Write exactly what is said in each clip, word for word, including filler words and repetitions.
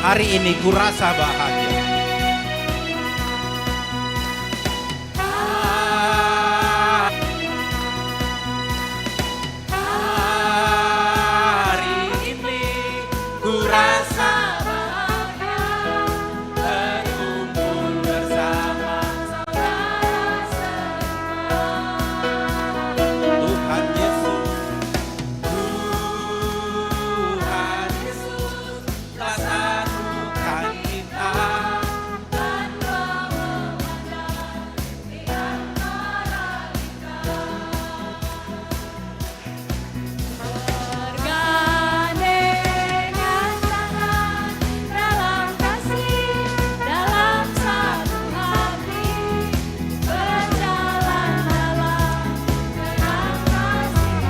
Hari ini kurasa bahagia. Hari ini kurasa bahagia, berkumpul bersama saudara semua. Tuhan Yesus, Tuhan Yesus, telah satukan kita. Bergandengan tangan dalam kasih, dalam satu hati, berjalan dalam terang kasih.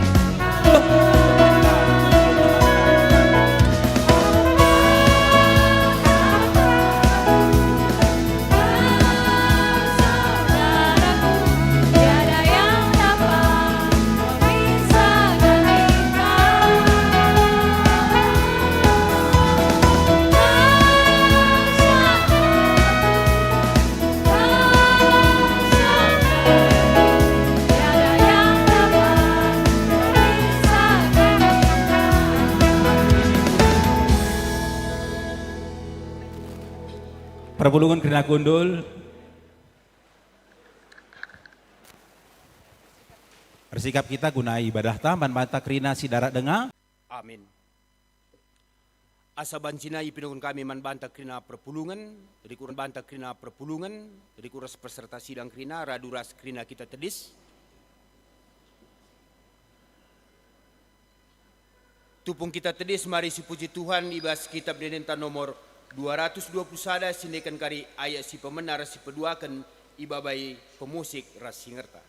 Perpulungen kerina kundul. Ersikap kita guna ibadahta man banta kerina si darat denga. Amin. Asa banci nai pinungkun kami man banta kerina perpulungen, rikut banta kerina perpulungen, rikut ras peserta sidang kerina, radu ras kerina kita tedis. Tupung kita tedis mari sipuji Tuhan i bas Kitab Endenta nomor dua ratus dua puluh sada, si neken kari ayat si pemena ras si peduaken, ibabai pemusik ras singerta.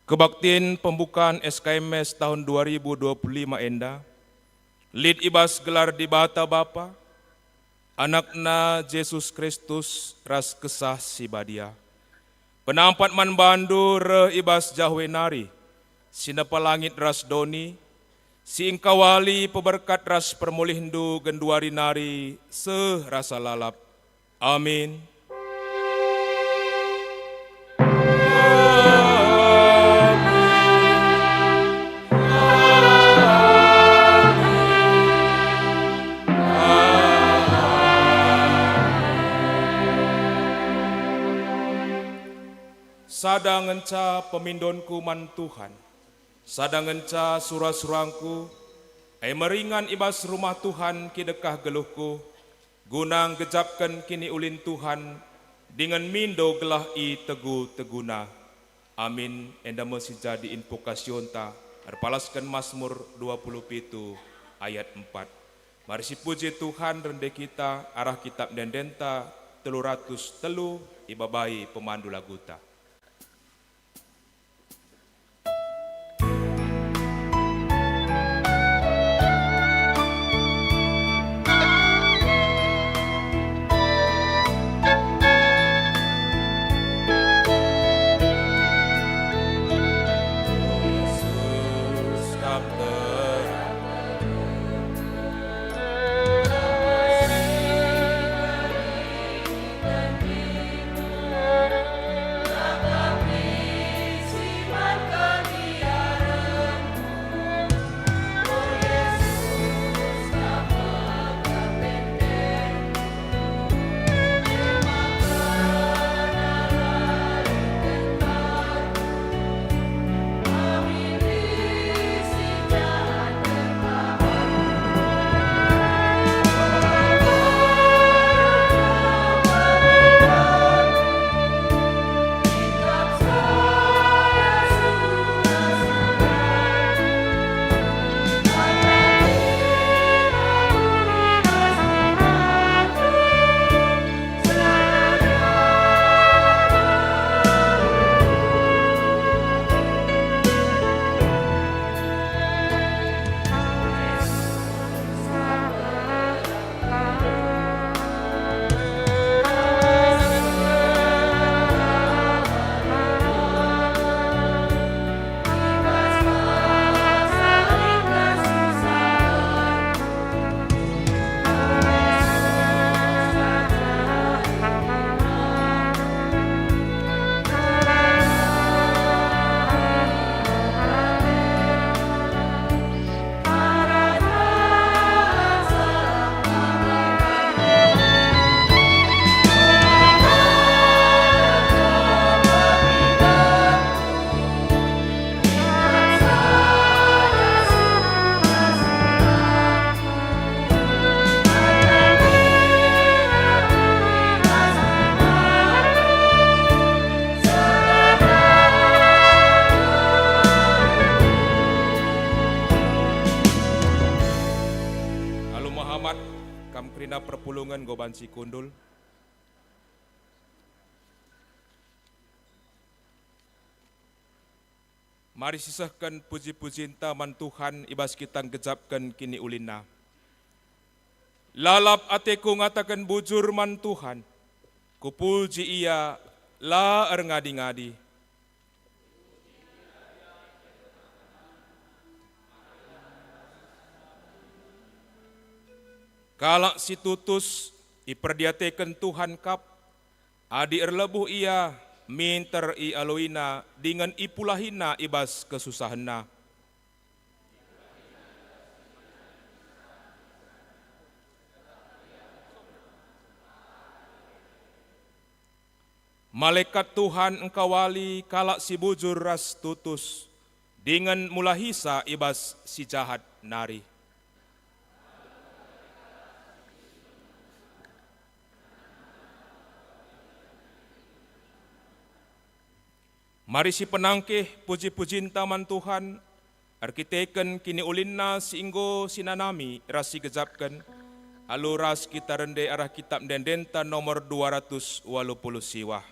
Kebaktin pembukaan S K M S tahun dua ribu dua puluh lima enda lit i bas gelar Dibata Bapa, AnakNa Jesus Kristus ras Kesah Si Badia. Penampat man bandu reh i bas Jahwe nari, si nepa langit ras doni, si engkawali peberkat ras permulihndu genduari nari seh rasa lalap. Amin. Sada ngenca pemindonku man Tuhan, sada ngenca sura-surangku, e me ringan i bas rumah Tuhan kidekah geluhku, guna nggejapken kiniulin Tuhan dingen mindo gelah itegu-teguna. Amin, enda me si jadi invokasionta erpalasken Masmur dua puluh pitu ayat empat. Mari sipuji Tuhan rende kita arah kitab ende-endenta telu ratus telu ibabai pemandu laguta. Alu Muhammad, kam kerina perpulungen enggo banci kundul. Mari sisehken puji-pujinta man Tuhan i bas kita nggejapken kiniulinNa. Lalap ateku ngataken bujur man Tuhan, kupuji Ia la erngadi-ngadi. Kalak si tutus iperdiateken Tuhan kap, adi erlebuh ia, minter ialoina dingen ipulahina i bas kesusahenna. Malekat Tuhan engkawali kalak si bujur ras tutus, dingen mulahisa i bas si jahat nari. Mari sipenangkih puji-pujinta man Tuhan, erkiteken kiniulinNa si enggo sinanami ras sigejapken, alu ras kita rende arah kitab ende-endenta nomor dua ratus waluh puluh siwah.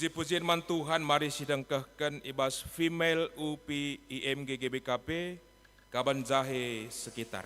Puji-pujin man Tuhan, mari sidengkehken i bas Female U P I M G G B K P, Kaban Jahe sekitar.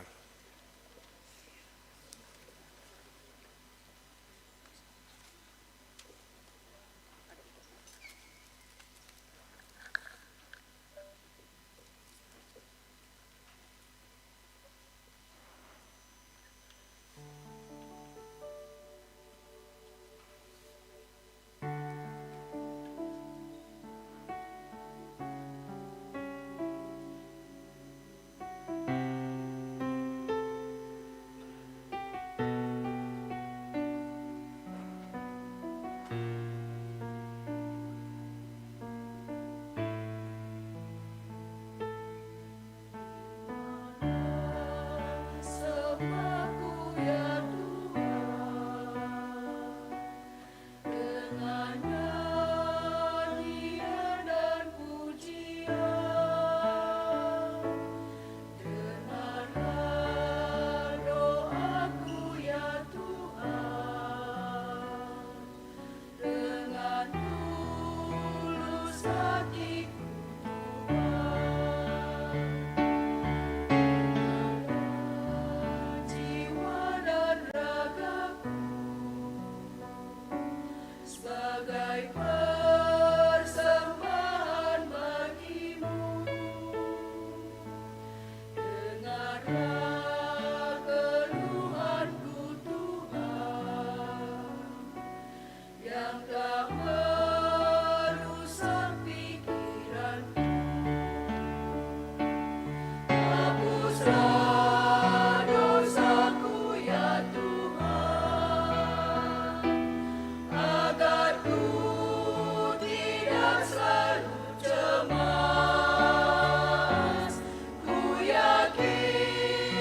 Sembahku ya Tuhan, dengan nyanyian dan pujian, dengarlah doaku ya Tuhan. Dengan tulus hatiku, Tuhan, dengan jiwa dan ragaku, sebagai persembahan bagi-Mu. Dengarlah keluhanku, Tuhan, yang telah merusak pikiranku. Hapuslah dosaku, ya Tuhan, agar ku tidak selalu cemas. Ku yakin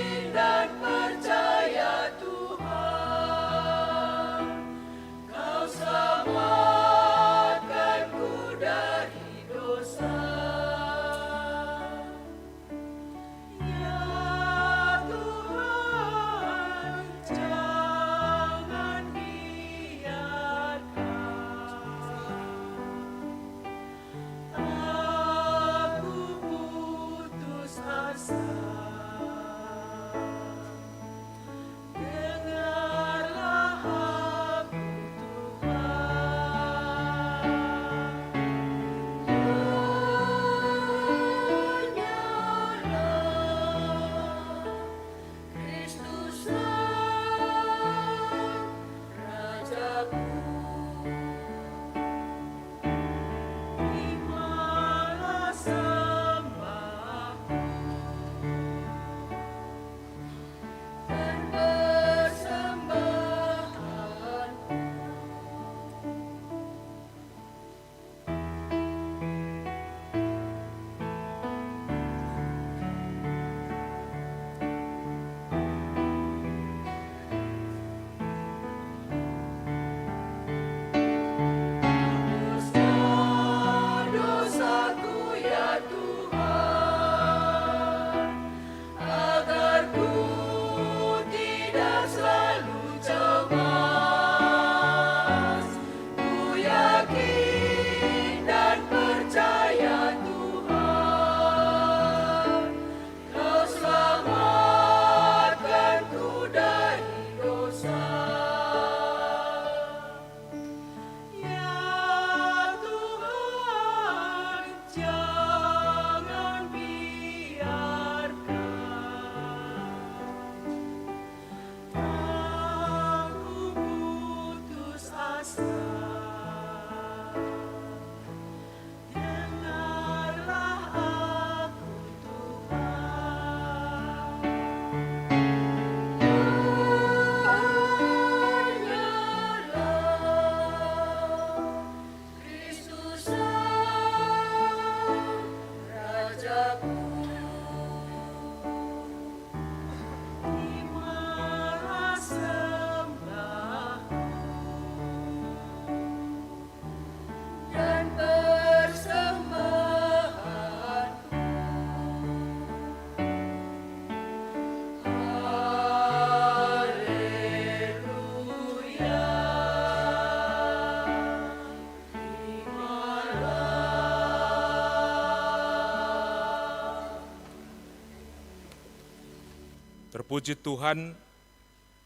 Terpuji Tuhan,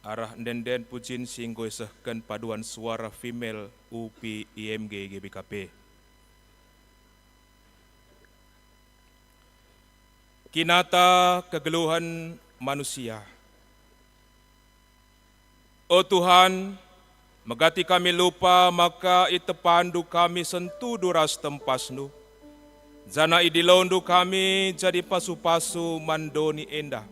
arah ende-enden pujin si enggo isehken paduan suara female U P I M G G B K P. Kinata kegeluhen manusia. O Tuhan, megati kami lupa maka itepandu kami sentudu ras tempasndu, janah idilondu kami jadi pasu-pasu man doni enda.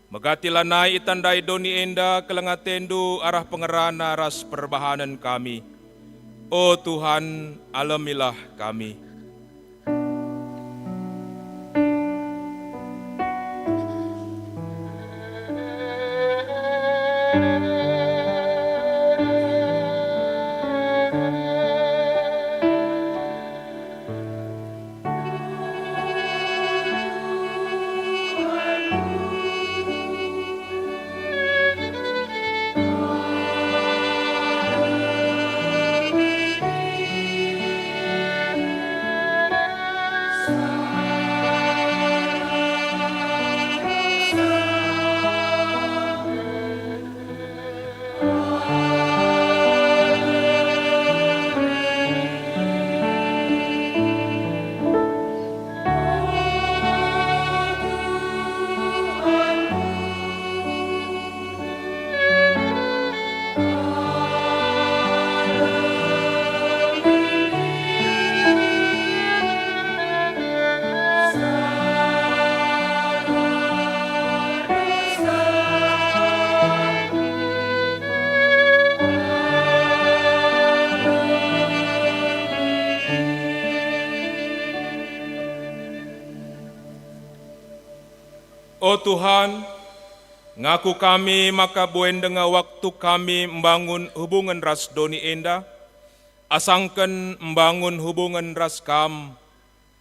Megati lanai itandai doni enda keleng atendu arah pengerana ras perbahanen kami. O Tuhan, alemilah kami. O Tuhan, ngaku kami maka buen denga waktu kami mbangun hubungen ras doni enda, asangken mbangun hubungen ras Kam,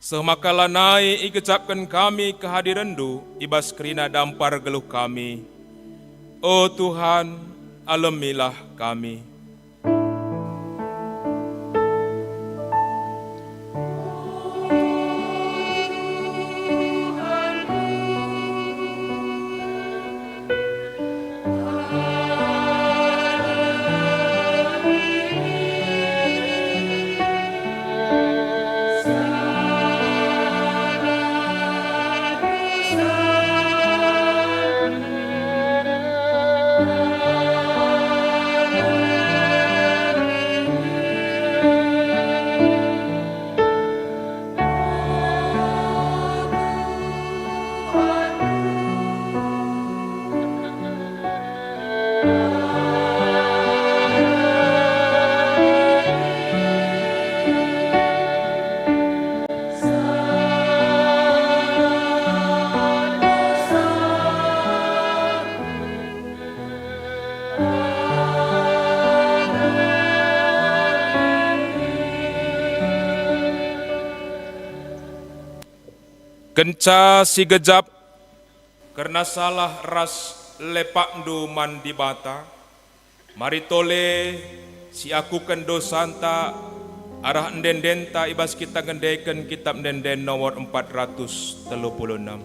seh maka lanai igejapken kami kehadirenNdu i bas kerina dampar geluh kami. O Tuhan, alemilah kami. Kenca si gejap kerna salah ras lepakndu man Dibata, mari tole siakuken dosanta arah ende-endenta i bas kita ngendeken Kitap Ende-enden nomor empat ratus telu puluh enam.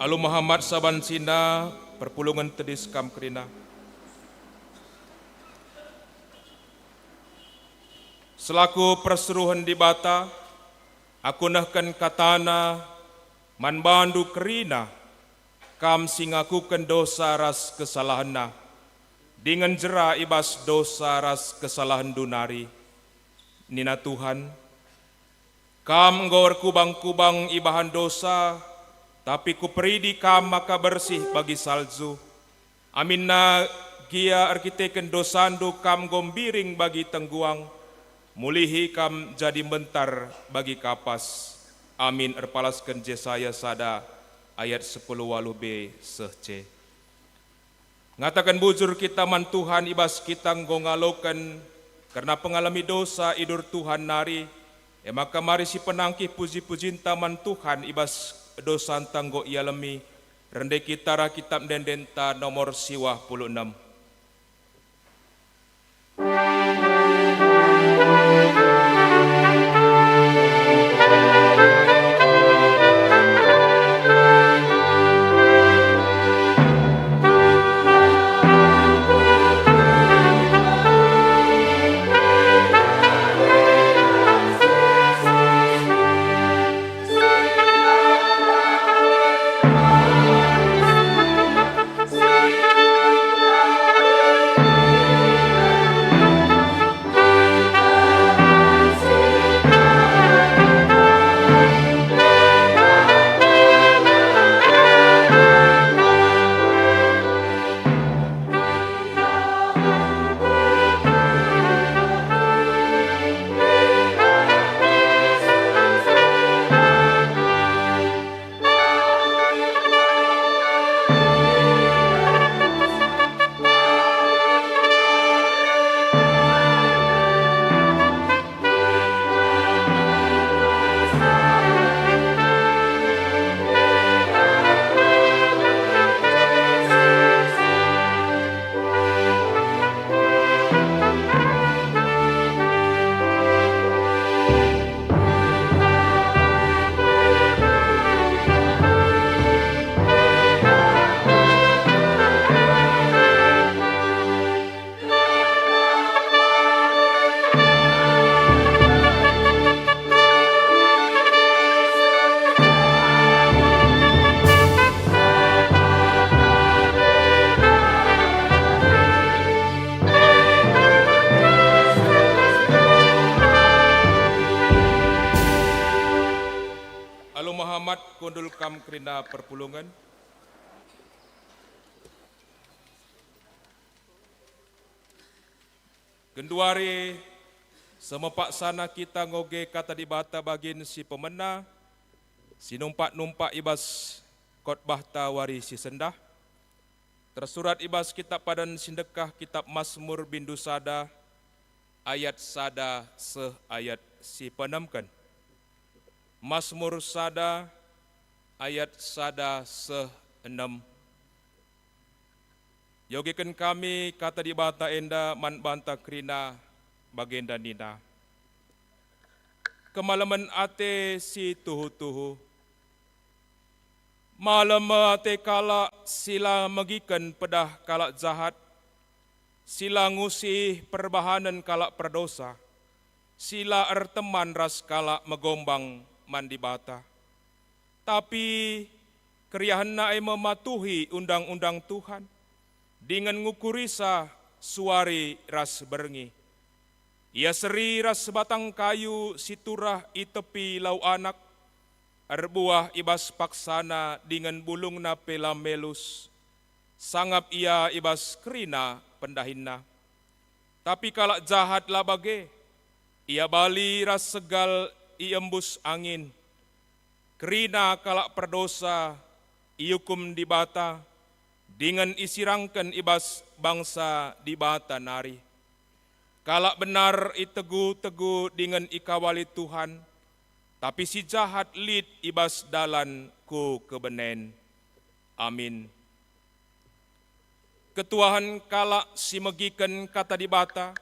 Alu Muhammad saban sina perpulungen tedis kam kerina. Selaku persuruhen Dibata, aku nehken katana man bandu kerina, kam si ngakuken dosa ras kesalahenna, dingen jera i bas dosa ras kesalahenndu nari. Nina Tuhan, "Kam enggo erkubang-kubang ibahan dosa, tapi Kuperidi kam maka bersih bagi salju. Aminna gia erkiteken dosandu kam enggo mbiring bagi tengguang, mulihi kam jadi mbentar bagi kapas." Amin erpalasken Jesaya sada ayat sepuluh waluh b seh c. Ngataken bujur kita man Tuhan i bas kita enggo ngaloken kerna pengalemi dosa idur Tuhan nari, e maka mari sipenangkih puji-pujinta man Tuhan i bas dosanta enggo ialemi, rende kita arah Kitap Ende-endenta nomor siwah puluh enem. Alu Muhammad, kundul kam kerina perpulungen. Genduari, semepaksana kita ngoge Kata Dibata bagin si pemena, si numpak-numpak i bas khotbahta wari si sendah, tersurat i bas Kitap Padan si Ndekah, Kitap Masmur, bindu sada, ayat sada seh ayat si peenemken. Masmur sada, ayat sada seh enem. Iogeken kami Kata Dibata enda man banta kerina, bagenda nina, "Kemalemen ate si tuhu-tuhu. Malem ate kalak si la megiken pedah kalak jahat, si la ngusih perbahanen kalak perdosa, si la erteman ras kalak megombang man Dibata. Tapi keriahenna e mematuhi undang-undang Tuhan, dingen ngukurisa suari ras berngi. Ia seri ras sebatang kayu si turah i tepi lau anak, erbuah i bas paksana dingen bulungna pe la melus, sangap ia i bas kerina pendahinna. Tapi kalak jahat la bage, ia bali ras segal iembus angin. Kerina kalak perdosa iukum Dibata, dingen isirangken i bas bangsa Dibata nari. Kalak benar itegu-tegu dingen ikawali Tuhan, tapi si jahat lit i bas dalan ku kebenen." Amin. Ketuahen kalak si megiken Kata Dibata,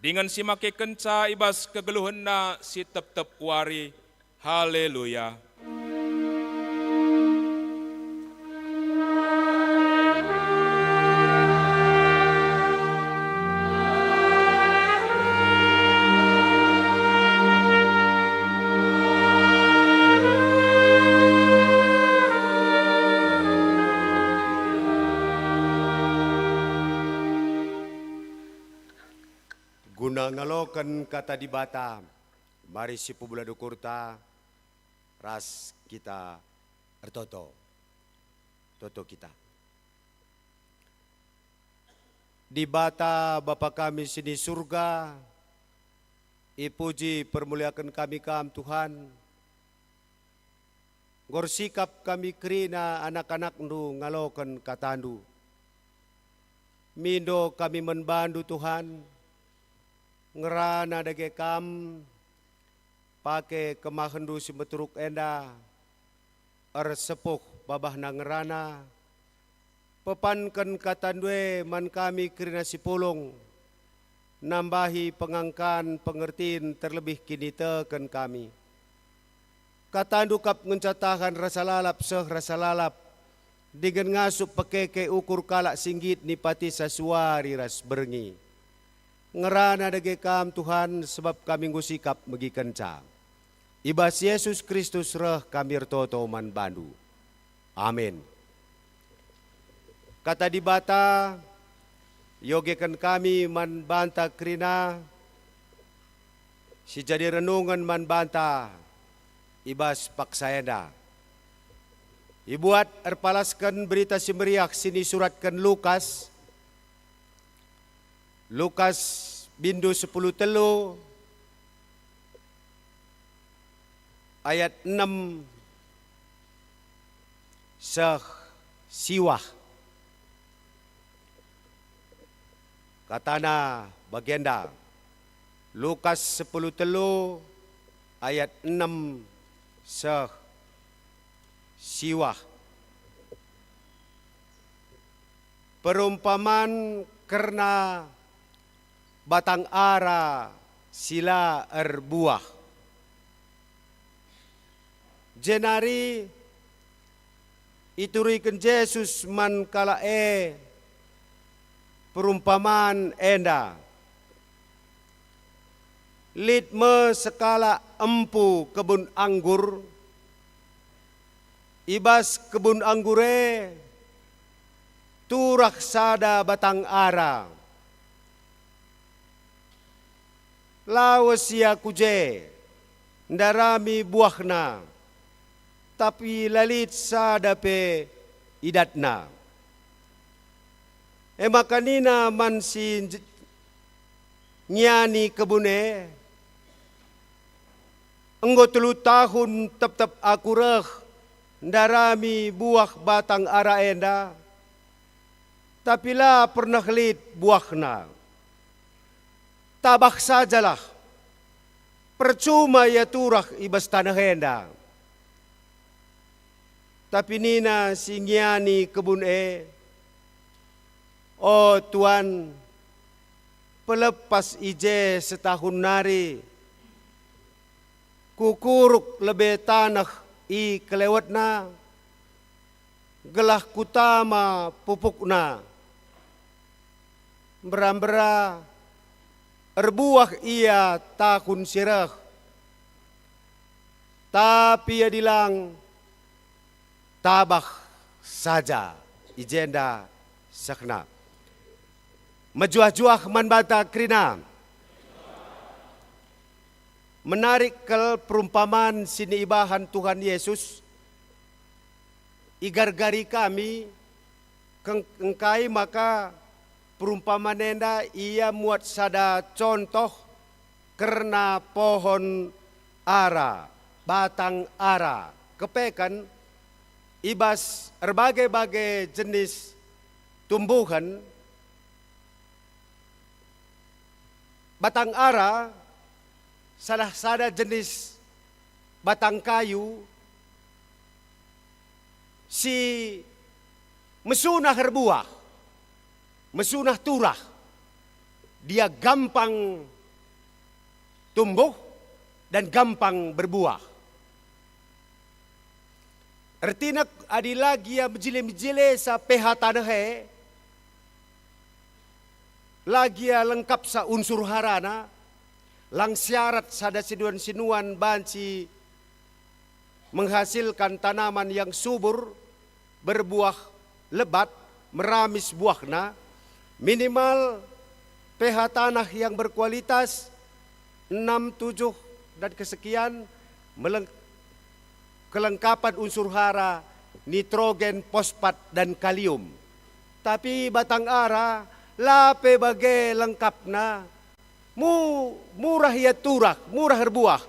dingen si makekenca i bas kegeluhenna si tep-tep wari. Haleluya! Ngaloken Kata Dibata, mari sipebulad ukurta ras kita ertoto. Toto kita. Dibata, Bapa kami si ni Surga, ipuji permuliaken kami Kam, Tuhan. Enggo ersikap kami kerina anak-anakNdu ngaloken KataNdu. Mindo kami man baNdu, Tuhan, ngerana dage Kam, pake kemahenNdu si meteruk enda, ersepuh babahna ngerana, pepanken KataNdu e man kami kerina si pulung, nambahi pengangkan pengertin terlebih kiniteken kami. KataNdu kap ngenca tahan rasa lalap seh rasa lalap, dingen ngasup pekeke ukur kalak si nggit nipatisa suari ras berngi. Ngerana dage Kam, Tuhan, sebab kami enggo sikap megikenca. I bas Jesus Kristus reh kami ertoto man baNdu. Amin. Kata Dibata iogeken kami man banta kerina, si jadi renungen man banta i bas paksa enda. Ibuat erpalasken Berita Si Meriah si nisuratken Lukas, Lukas bindu sepuluh telu ayat enem seh siwah. Katana bagenda, Lukas sepuluh telu ayat enem seh siwah. Perumpaman kerna batang ara si la erbuah. Jenari ituriken Jesus man kalak e perumpaman enda, "Lit me sekalak empu kebun anggur. I bas kebun anggur e turah sada batang ara. Lawes ia ku je, ndarami buahna, tapi la lit sada pe idatna. E maka nina man si nj-, ngiani kebun e, 'Enggo telu tahun tep-tep aku reh ndarami buah batang ara enda, tapi la pernah lit buahna. Tabah sajalah, percuma ia turah i bas taneh enda.' Tapi nina si ngiani kebun e, 'O Tuan, pelepas i je setahun nari, kukuruk lebe taneh i kelewetna, gelah kutama pupukna. Mbera-mbera erbuah ia tahun si reh, tapi ia dilang tabah saja i jenda sehna.'" Mejuah-juah man banta kerina. Menarik kal perumpaman si niibahan Tuhan Yesus, igargari kami, keng-, engkai maka perumpaman enda ia muat sada contoh kerna pohon ara, batang ara, kepeken i bas erbage-bage jenis tumbuhen. Batang ara salah sada jenis batang kayu si mesunah erbuah, mesunah turah, dia gampang tumbuh dan gampang berbuah. Ertina adi la gia mejile-mejile sa peha taneh e, la gia lengkap sa unsur harana, lang syarat sada sinuan-sinuan banci menghasilkan tanaman yang subur, berbuah lebat, meramis buahna, minimal P H tanah yang berkualitas enam, tujuh, dan kesekian, meleng-, kelengkapan unsur hara, nitrogen, fosfat, dan kalium. Tapi batang ara la pe bage lengkapna. Mu-, murah ia turah, murah erbuah.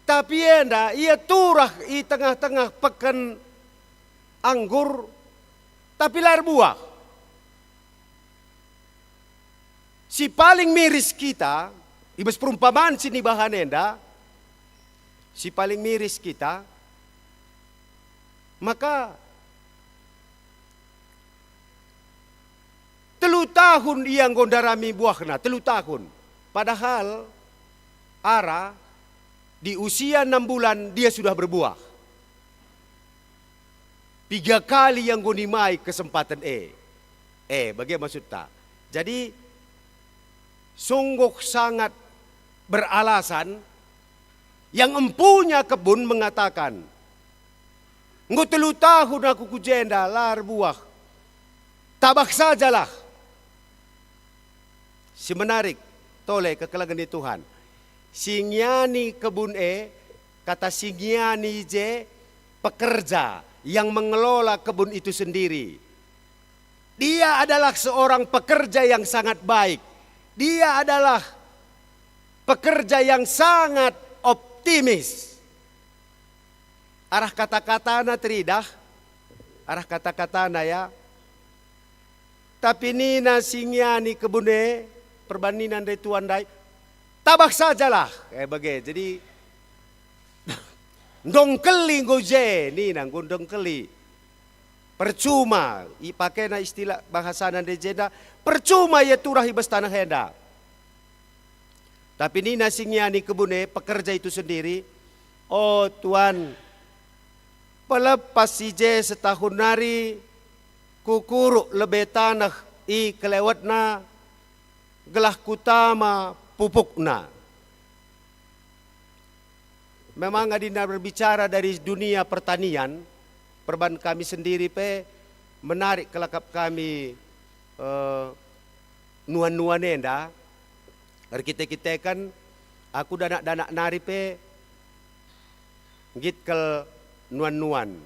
Tapi enda ia turah i tengah-tengah peken anggur, tapi la erbuah. Si paling miris kita, i bas perumpaman si nibahan enda, si paling miris kita, maka telu tahun ia enggo ndarami buahna, telu tahun. Padahal ara di usia enam bulan dia sudah berbuah. Piga kali ia enggo nimai kesempaten e. Eh, bage maksudta. Jadi, sungguh sangat beralasan yang empunya kebun mengatakan, "Enggo telu tahun aku ku jenda, la erbuah. Tabah sajalah." Si menarik, tole kekelengen ni Tuhan. Si ngiani kebun e, kata si ngiani je, pekerja yang mengelola kebun itu sendiri. Dia adalah seorang pekerja yang sangat baik. Dia adalah pekerja yang sangat optimis. Arah kata-katana teridah, arah kata-katana ya. Tapi nina si ngiani kebun e, perban nina ndai tuan ndai, "Tabah sajalah." Eh, bage. Jadi, ndongkeli enggo je, nina enggo ndongkeli. Percuma, ipakena istilah bahasana ndai jenda, percuma ia turah i bas taneh enda. Tapi nina si ngiani kebun e, pekerja itu sendiri, "O tuan, pelepas si je setahun nari, kukuruk lebe taneh i kelewetna, gelah kutama pupukna." Memang adina berbicara dari dunia pertanian, perban kami sendiri pe menarik kelakap kami, eh, nuan-nuan enda, erkite-kiteken aku danak-danak nari pe nggit kal nuan-nuan.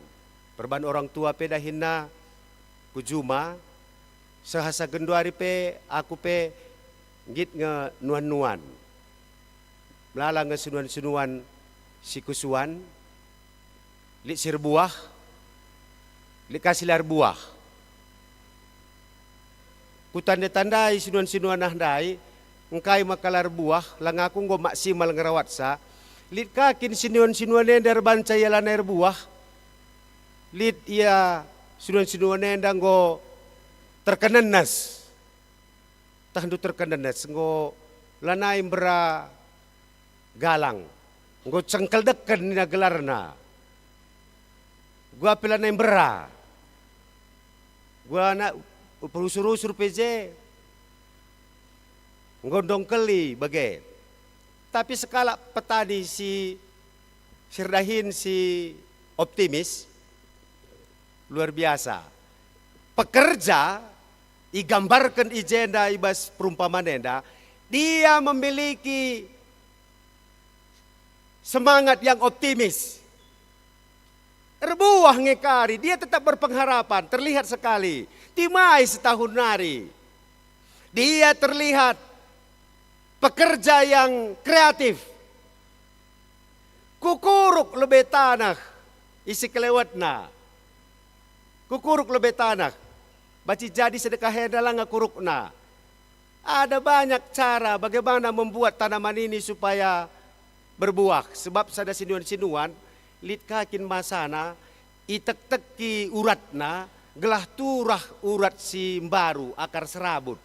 Perban orang tua pe dahinna ku juma, seh asa genduari pe aku pe nggit nge nuan-nuan. Melala nge senuan-senuan si kusuan, lit si erbuah, lit ka si la erbuah. Kutanda-tandai senuan-senuan ah ndai, engkai maka la erbuah, langa aku enggo maksimal ngerawatsa. Lit ka kin senuan-senuan enda erbanca ia lanai erbuah? Lit ia senuan-senuan enda enggo terkenenes. Tehndu terkenenes, enggo lanai mbera galang, enggo cengkeldeken nina gelarna. Gua pe lanai mbera. Gua anak perusur-usur pe je enggo ndongkeli bage. Tapi sekalak petani si, si erdahin si optimis, luar biasa. Pekerja igambarken i jenda i bas perumpaman enda, dia memiliki semangat yang optimis. Erbuah nge kari, dia tetap berpengharapan, terlihat sekali. Timai setahun nari. Dia terlihat pekerja yang kreatif. Kukuruk lebe taneh isi kelewetna. Kukuruk lebe taneh. Banci jadi sedekah enda langa kurukna. Ada banyak cara bagaimana membuat tanaman ini supaya berbuah, sebab sada sinuan-sinuan lit ka kin masana, itekteki uratna, gelah turah urat si mbaru akar serabut.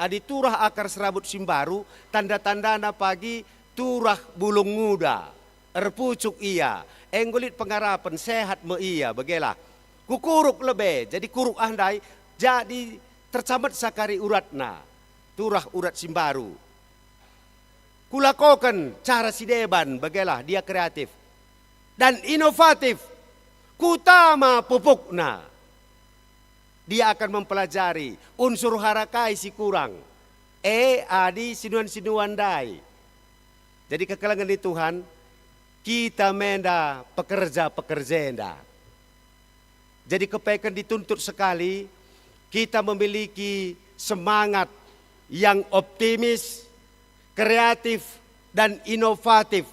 Adi turah akar serabut si mbaru, tanda-tandana pagi turah bulung nguda, erpucuk ia, enggo lit pengarapen, sehat me ia, begelah. Kukuruk lebe, jadi kuruk ah ndai, jadi tercametsa kari uratna, turah urat si mbaru. Kulakoken cara si deban, begelah dia kreatif dan inovatif. Kutama pupukna. Dia akan mempelajari unsur hara kai si kurang. E adi sinuan-sinuan ndai. Jadi kekelengen ni Tuhan, kita menda pekerja-pekerja enda. Jadi kepeken dituntut sekali kita memiliki semangat yang optimis, kreatif, dan inovatif.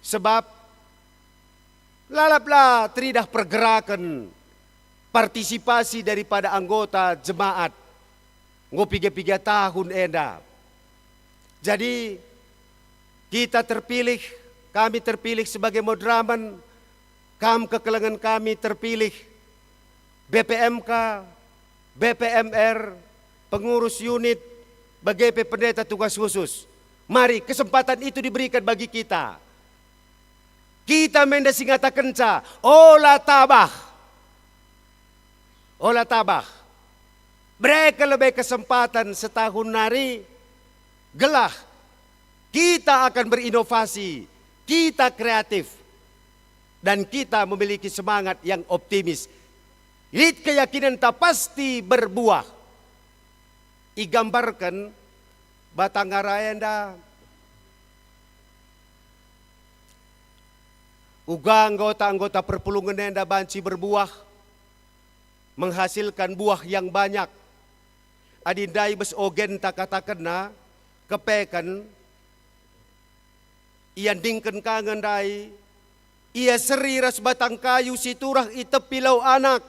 Sebab lalaplah teridah pergerakan partisipasi daripada anggota jemaat enggo piga-piga tahun enda. Jadi, kita terpilih, kami terpilih sebagai moderamen, kam kekelengen kami terpilih, B P M K, B P M R, pengurus unit, bage pe pendeta tugas khusus. Mari, kesempatan itu diberikan bagi kita. Kita menda si ngatakenca, ola tabah. Ola tabah. Bereken lebe kesempatan setahun nari, gelah kita akan berinovasi, kita kreatif, dan kita memiliki semangat yang optimis. Lit keyakinenta pasti berbuah. Igambarken batang ara enda uga anggota-anggota perpulungen enda banci berbuah, menghasilkan buah yang banyak. Adi ndai bas ogenta katakenna, kepeken, iandingken ka nge ndai, ia seri ras batang kayu si turah i tepi lau anak,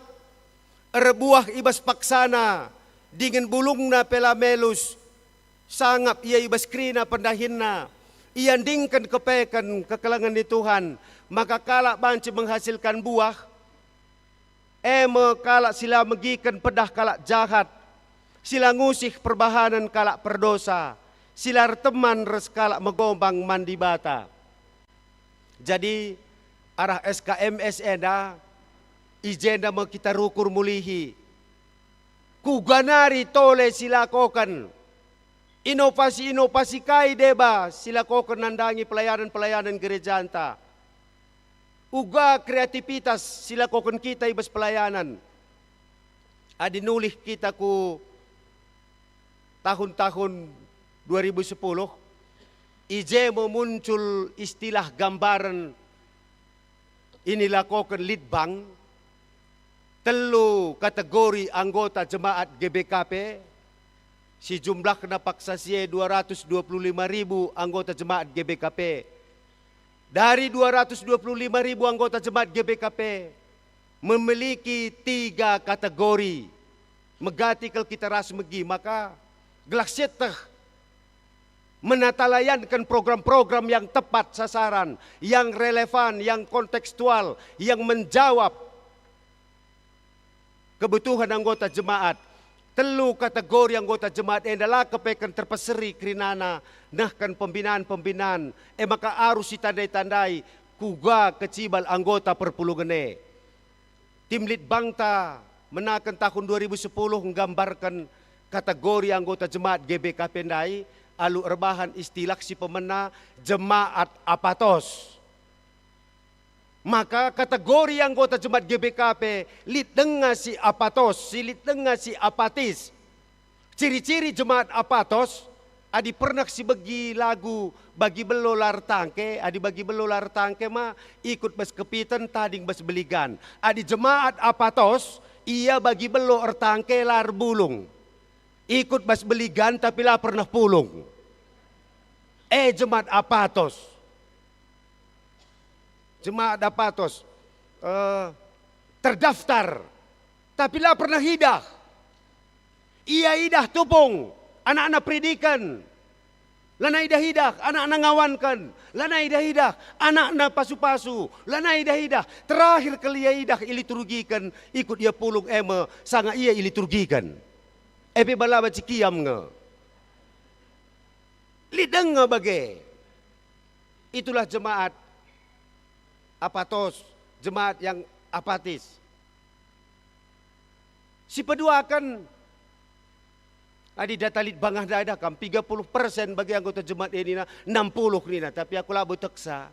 erbuah i bas paksana, dingen bulungna pe la melus, sangap ia i bas kerina pendahinna. Iandingken kepeken kekelengen ni Tuhan, maka kalak banci menghasilkan buah, e me kalak si la megiken pedah kalak jahat, si la ngusih perbahanen kalak perdosa, si la erteman ras kalak megombang man Dibata. Jadi, arah S K M S enda, i jenda me kita rukur mulihi. Kuga nari tole silakoken? Inovasi-inovasi kai deba silakoken nandangi pelayanan-pelayanan gerejanta? Uga kreativitas silakoken kita i bas pelayanan? Adi nulih kita ku tahun-tahun dua ribu sepuluh, i je me muncul istilah gambaren inilakoken Litbang, telu kategori anggota jemaat G B K P, si jumlahna paksa si e dua ratus dua puluh lima ribu anggota jemaat G B K P. Dari dua ratus dua puluh lima ribu anggota jemaat G B K P memiliki tiga kategori. Megati kal kita ras megi, maka gelah sieteh menatalayanken program-program yang tepat sasaran, yang relevan, yang kontekstual, yang menjawab kebutuhan anggota jemaat. Telu kategori anggota jemaat enda la kepeken terpeseri kerinana nehken pembinaan-pembinaan, e maka arus itandai-tandai kuga kecibal anggota perpulungen e. Tim Litbangta menaken tahun dua ribu sepuluh nggambarken kategori anggota jemaat G B K P ndai alu erbahan istilah si pemena jemaat apatos. Maka kategori anggota jemaat G B K P lit denga si apatos, si lit denga si apatis. Ciri-ciri jemaat apatos, adi pernah si begi lagu bagi belo la ertangke, adi bagi belo la ertangke ma ikut bas kepiten tading bas beligan. Adi jemaat apatos, ia bagi belo ertangke la erbulung. Ikut bas beligan tapi la pernah pulung. E jemaat apatos. Jemaat apatos, eh, terdaftar, tapi la pernah idah. Ia idah tupung, anakna peridiken. Lanai idah-idah, anakna ngawanken. Lanai idah-idah, anakna pasu-pasu. Lanai idah-idah, terakhir kal ia idah iliturgiken, ikut ia pulung e me sanga ia iliturgiken. E pe bala banci kiam nge. Lit denga bage. Itulah jemaat apatos, jemaat yang apatis. Sipeduaken, adi data Litbang ndai dah kam, piga puluh persen bagi anggota jemaat e nina, enam puluh nina, tapi aku labo teksa.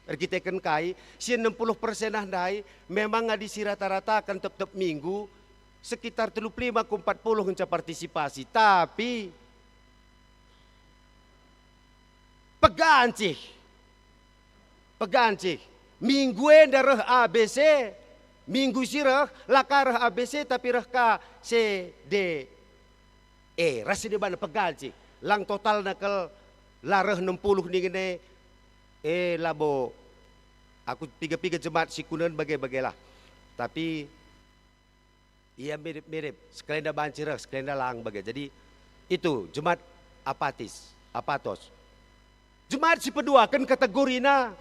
Erkiteken kai, si enam puluh persen ah ndai, memang adi si rata-rataken tep-tep minggu, sekitar telu puluh lima ku empat puluh ngenca partisipasi, tapi pegancih, pegancih. Minggu enda reh A B C, minggu si reh la ka reh A B C, tapi reh ka C D E, ras si deban pegancih. Lang totalna kal la reh enam puluh ningen e, e labo aku piga-piga jemaat si kunen bage-bagelah. Tapi ia mirip-mirip, sekalenda banci reh, sekalenda lang bage. Jadi, itu jemaat apatis, apatos. Jemaat si peduaken kategorina,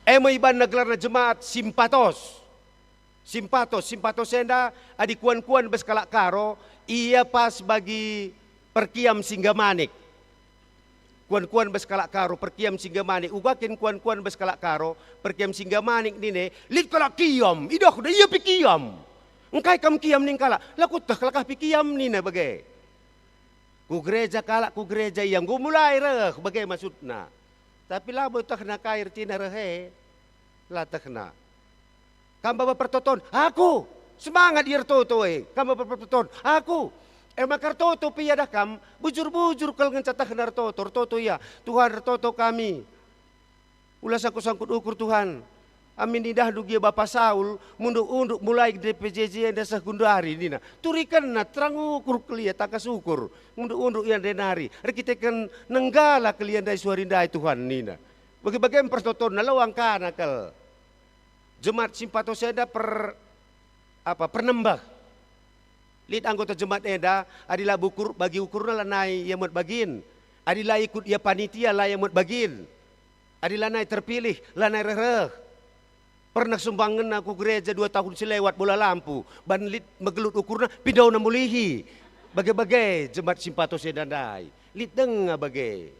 e me ibanna gelarna jemaat simpatos. Simpatos, simpatos enda adi kuan-kuan bas kalak Karo, ia pas bagi perkiam Singgamanik. Kuan-kuan bas kalak Karo, perkiam Singgamanik. Uga kin kuan-kuan bas kalak Karo, perkiam Singgamanik nine, lit kalak kiam, idahna ia pe kiam. Engkai kam kiam ning kalak, la kueteh kalak ah pe kiam nina bage. Ku gereja kalak, ku gereja ia, enggo mulai reh, bage maksudna. Tapi labo ietehna kai ertina reh e, la tehna. Kam baba pertoton, aku! Semangat ia ertoto e, kam baba pertoton, aku! E maka ertoto pe ia dah kam, bujur-bujur kal ngenca tehna ertoto, ertoto ia, Tuhan, ertoto kami. Ula sangkut-sangkut ukur, Tuhan. Amin idahndu gia Bapa Saul munduk-unduk mulai D P J J enda seh genduari nina. Turikenna terang ukur kal ia, tangkas ukur. Munduk-unduk ia ndai nari. Erkiteken nenggala kal ia ndai suari ndai, Tuhan, nina. Bage-bage me pertotonna, la uangkana kal. Jemaat simpatos enda per, apa, pernembeh. Lit anggota jemaat enda, adi la bukur, bagi ukurna lanai ia muat bagin. Adi la ikut ia panitia, la ia muat bagin. Adi lanai terpilih, lanai reh-reh. Pernah sumbangenna ku gereja dua tahun si lewat bola lampu, ban lit megelut ukurna, pindona mulihi. Bage-bage jemaat simpatos enda ndai. Lit denga bage.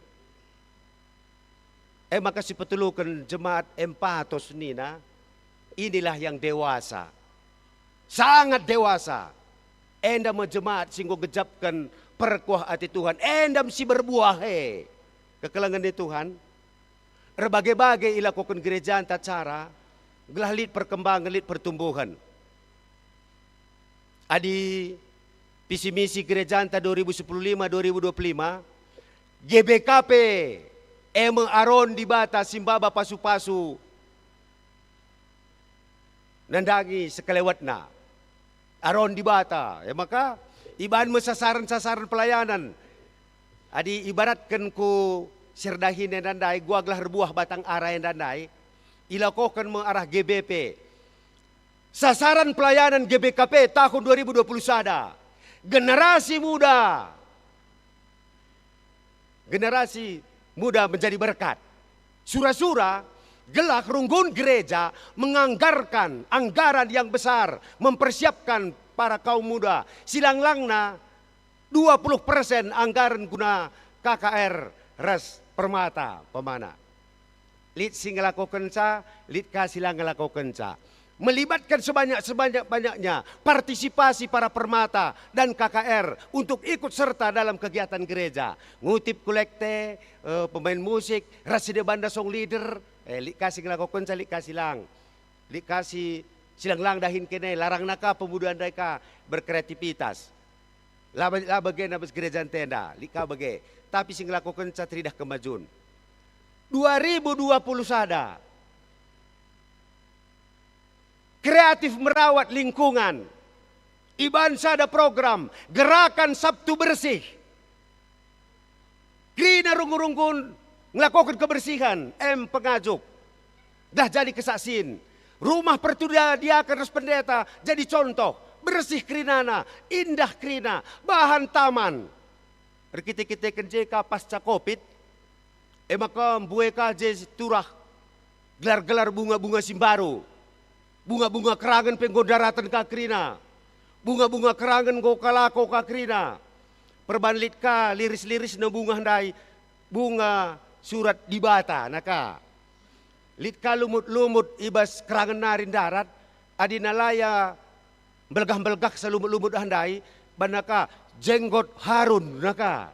E maka si peteluken jemaat empatos nina, "Inilah yang dewasa, sangat dewasa. Enda me jemaat si enggo gejapken perkuah ate Tuhan, enda me si berbuah e." Kekelengen ni Tuhan, erbage-bage ilakoken gerejanta cara gelah lit perkembangen, lit pertumbuhen. Adi visi misi gerejanta dua ribu sepuluh lima, dua ribu dua puluh lima, G B K P, e me Aron Dibata si maba pasu-pasu nandangi sekelewetna. Aron Dibata, e maka iban me sasaran-sasaran pelayanan. Adi ibaratken ku si erdahin enda ndai, gua gelah erbuah batang ara enda ndai, ilakoken me arah G B P. Sasaran pelayanan G B K P tahun dua ribu dua puluh sada. Generasi muda. Generasi muda menjadi berkat. Sura-sura, gelah runggun gereja menganggarkan anggaran yang besar mempersiapkan para kaum muda. Silang-langna dua puluh persen anggaren guna K K R ras Permata, umpamana. Lit si ngelakokenca, lit ka si la ngelakokenca. Melibatkan sebanyak-sebanyak-banyaknya partisipasi para Permata dan K K R untuk ikut serta dalam kegiatan gereja. Ngutip kolekte, eh, pemain musik, ras si deban song leader, eh, lit ka si ngelakokenca, lit ka si lang. Lit ka si, si lang-lang dahin kene, larangna ka pemuda ndai ka berkreativitas. La ba-, la bagena bas gereja ntenda, lit ka bage. Tapi si ngelakokenca teridah kemajun. Dua ribu dua puluh sada, kreatif merawat lingkungan. Iban sada program, Gerakan Sabtu Bersih. Kerina runggun-runggun ngelakoken kebersihan, em pengajuk. Dah jadi kesaksin. Rumah pertua diaken ras pendeta jadi contoh. Bersih kerinana, indah kerina, bahan taman. Erkite-kiteken je ka pasca Covid, e maka mbue ka je turah gelar-gelar bunga-bunga si mbaru. Bunga-bunga kerangen pe enggo ndaraten ka kerina. Bunga-bunga kerangen enggo kalako ka kerina. Perban lit ka liris-lirisna bunga ndai, bunga surat Dibata naka. Lit ka lumut-lumut i bas kerangen nari ndarat, adi nalaya mbelgah-mbelgah sa lumut-lumut ah ndai, banna ka jenggot Harun naka.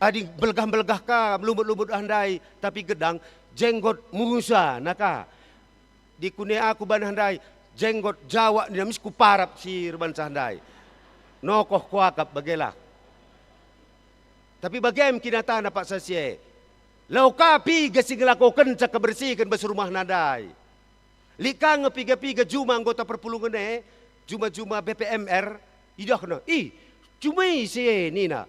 Adi mbelgah-mbelgah ka lumut-lumut ah ndai, tapi gedang, jenggot Musa naka. Dikune aku banah ndai, Jenggot jawak nina mis kuparap si erbahanca ndai. Nokoh kuakap bagelah. Tapi bage me kinatana paksa si e. Lau ka piga si ngelakokenca kebersihen bas rumahna ndai. Lit ka nge piga-piga juma anggota perpulungen e, juma-juma B P M R, idahna, "Ih, juma ise e," nina.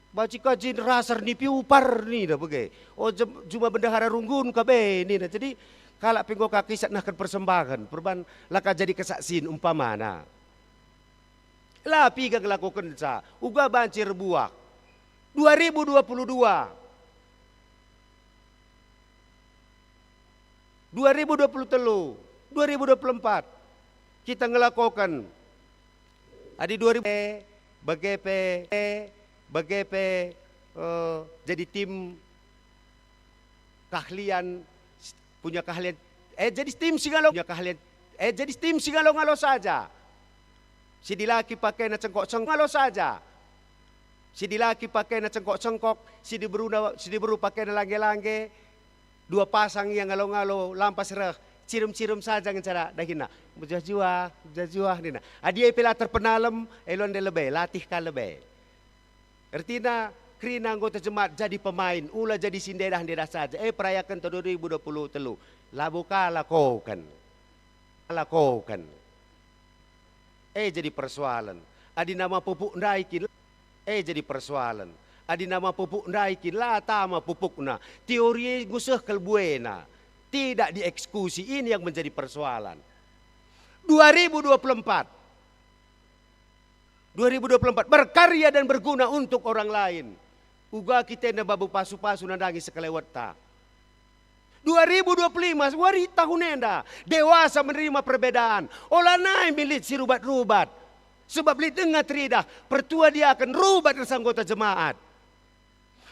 "Banci ka jin rasar nipi upar," nina bage. "O, jem-, juma bendahara runggun ka be," nina. Jadi, kalak pe enggo ka kisah nehken persembahen, perban la ka jadi kesaksin umpamana. La piga ngelakokenca, uga banci erbuah. Dua ribu dua puluh dua. Dua ribu dua puluh telu, dua ribu dua puluh empat, kita ngelakoken. Adi dua ribu, eh, bage pe, eh, bage pe, eh, jadi tim keahlian, punya keahlian, eh, jadi tim si ngalo-, punya keahlian, eh, jadi tim si ngalo-ngalo saja. Si dilaki pakena cengkok-cengkok, ngalo saja. Si dilaki pakena cengkok-cengkok, si diberuna, si diberu pakena langge-langge, dua pasang ia ngalo-ngalo, lampas reh, cirem-cirem saja ngenca dahinna. Mejuah-juah, mejuah-juah nina. Adi ia pe la terpenalem, elo nde lebe, latih ka lebe. Ertina, kerina anggota jemaat jadi pemain, ula jadi si ndedah-ndedah saja. Eh, perayaken tahun dua ribu dua puluh telu. Labo ka lakoken. Lakoken. Eh, jadi persoalan. Adi nama pupuk ndai kin, eh, jadi persoalan. Adi nama pupuk ndai kin, la tama pupukna. Teori e nguseh kal buena. Tidak dieksekusi, ini yang menjadi persoalan. Dua ribu dua puluh empat. Dua ribu dua puluh empat, berkarya dan berguna untuk orang lain. Uga kita enda babu pasu-pasu nandangi sekelewetta. Dua ribu dua puluh lima, wari tahun enda, dewasa menerima perbedaan. Ola nai me lit si rubat-rubat. Sebab lit denga teridah, pertua diaken rubat ras anggota jemaat.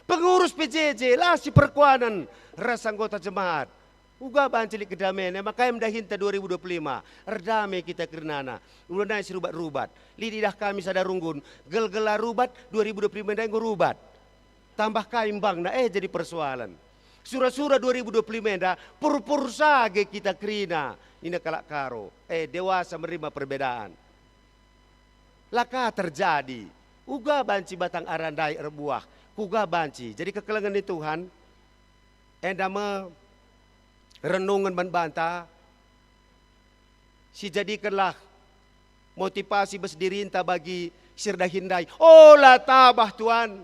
Pengurus P J J la si perkuanen ras anggota jemaat. Uga banci lit kedamen, e maka em dahinta dua ribu dua puluh lima, erdame kita kerinana. Ula nai si rubat-rubat. Lit idah kami sada runggun, gel-gela rubat, dua ribu dua puluh lima ndai enggo rubat. Tambah kai embangna, eh, jadi persoalan. Sura-sura dua ribu dua puluh lima enda, purpur sage kita kerina, nina kalak Karo. Eh, dewasa menerima perbedaan. La ka terjadi. Uga banci batang ara ndai erbuah. Kuga banci. Jadi kekelengen ni Tuhan, enda me renungen man banta, sijadikenlah motivasi bas dirinta bagi si erdahin ndai. Ola tabah, Tuan.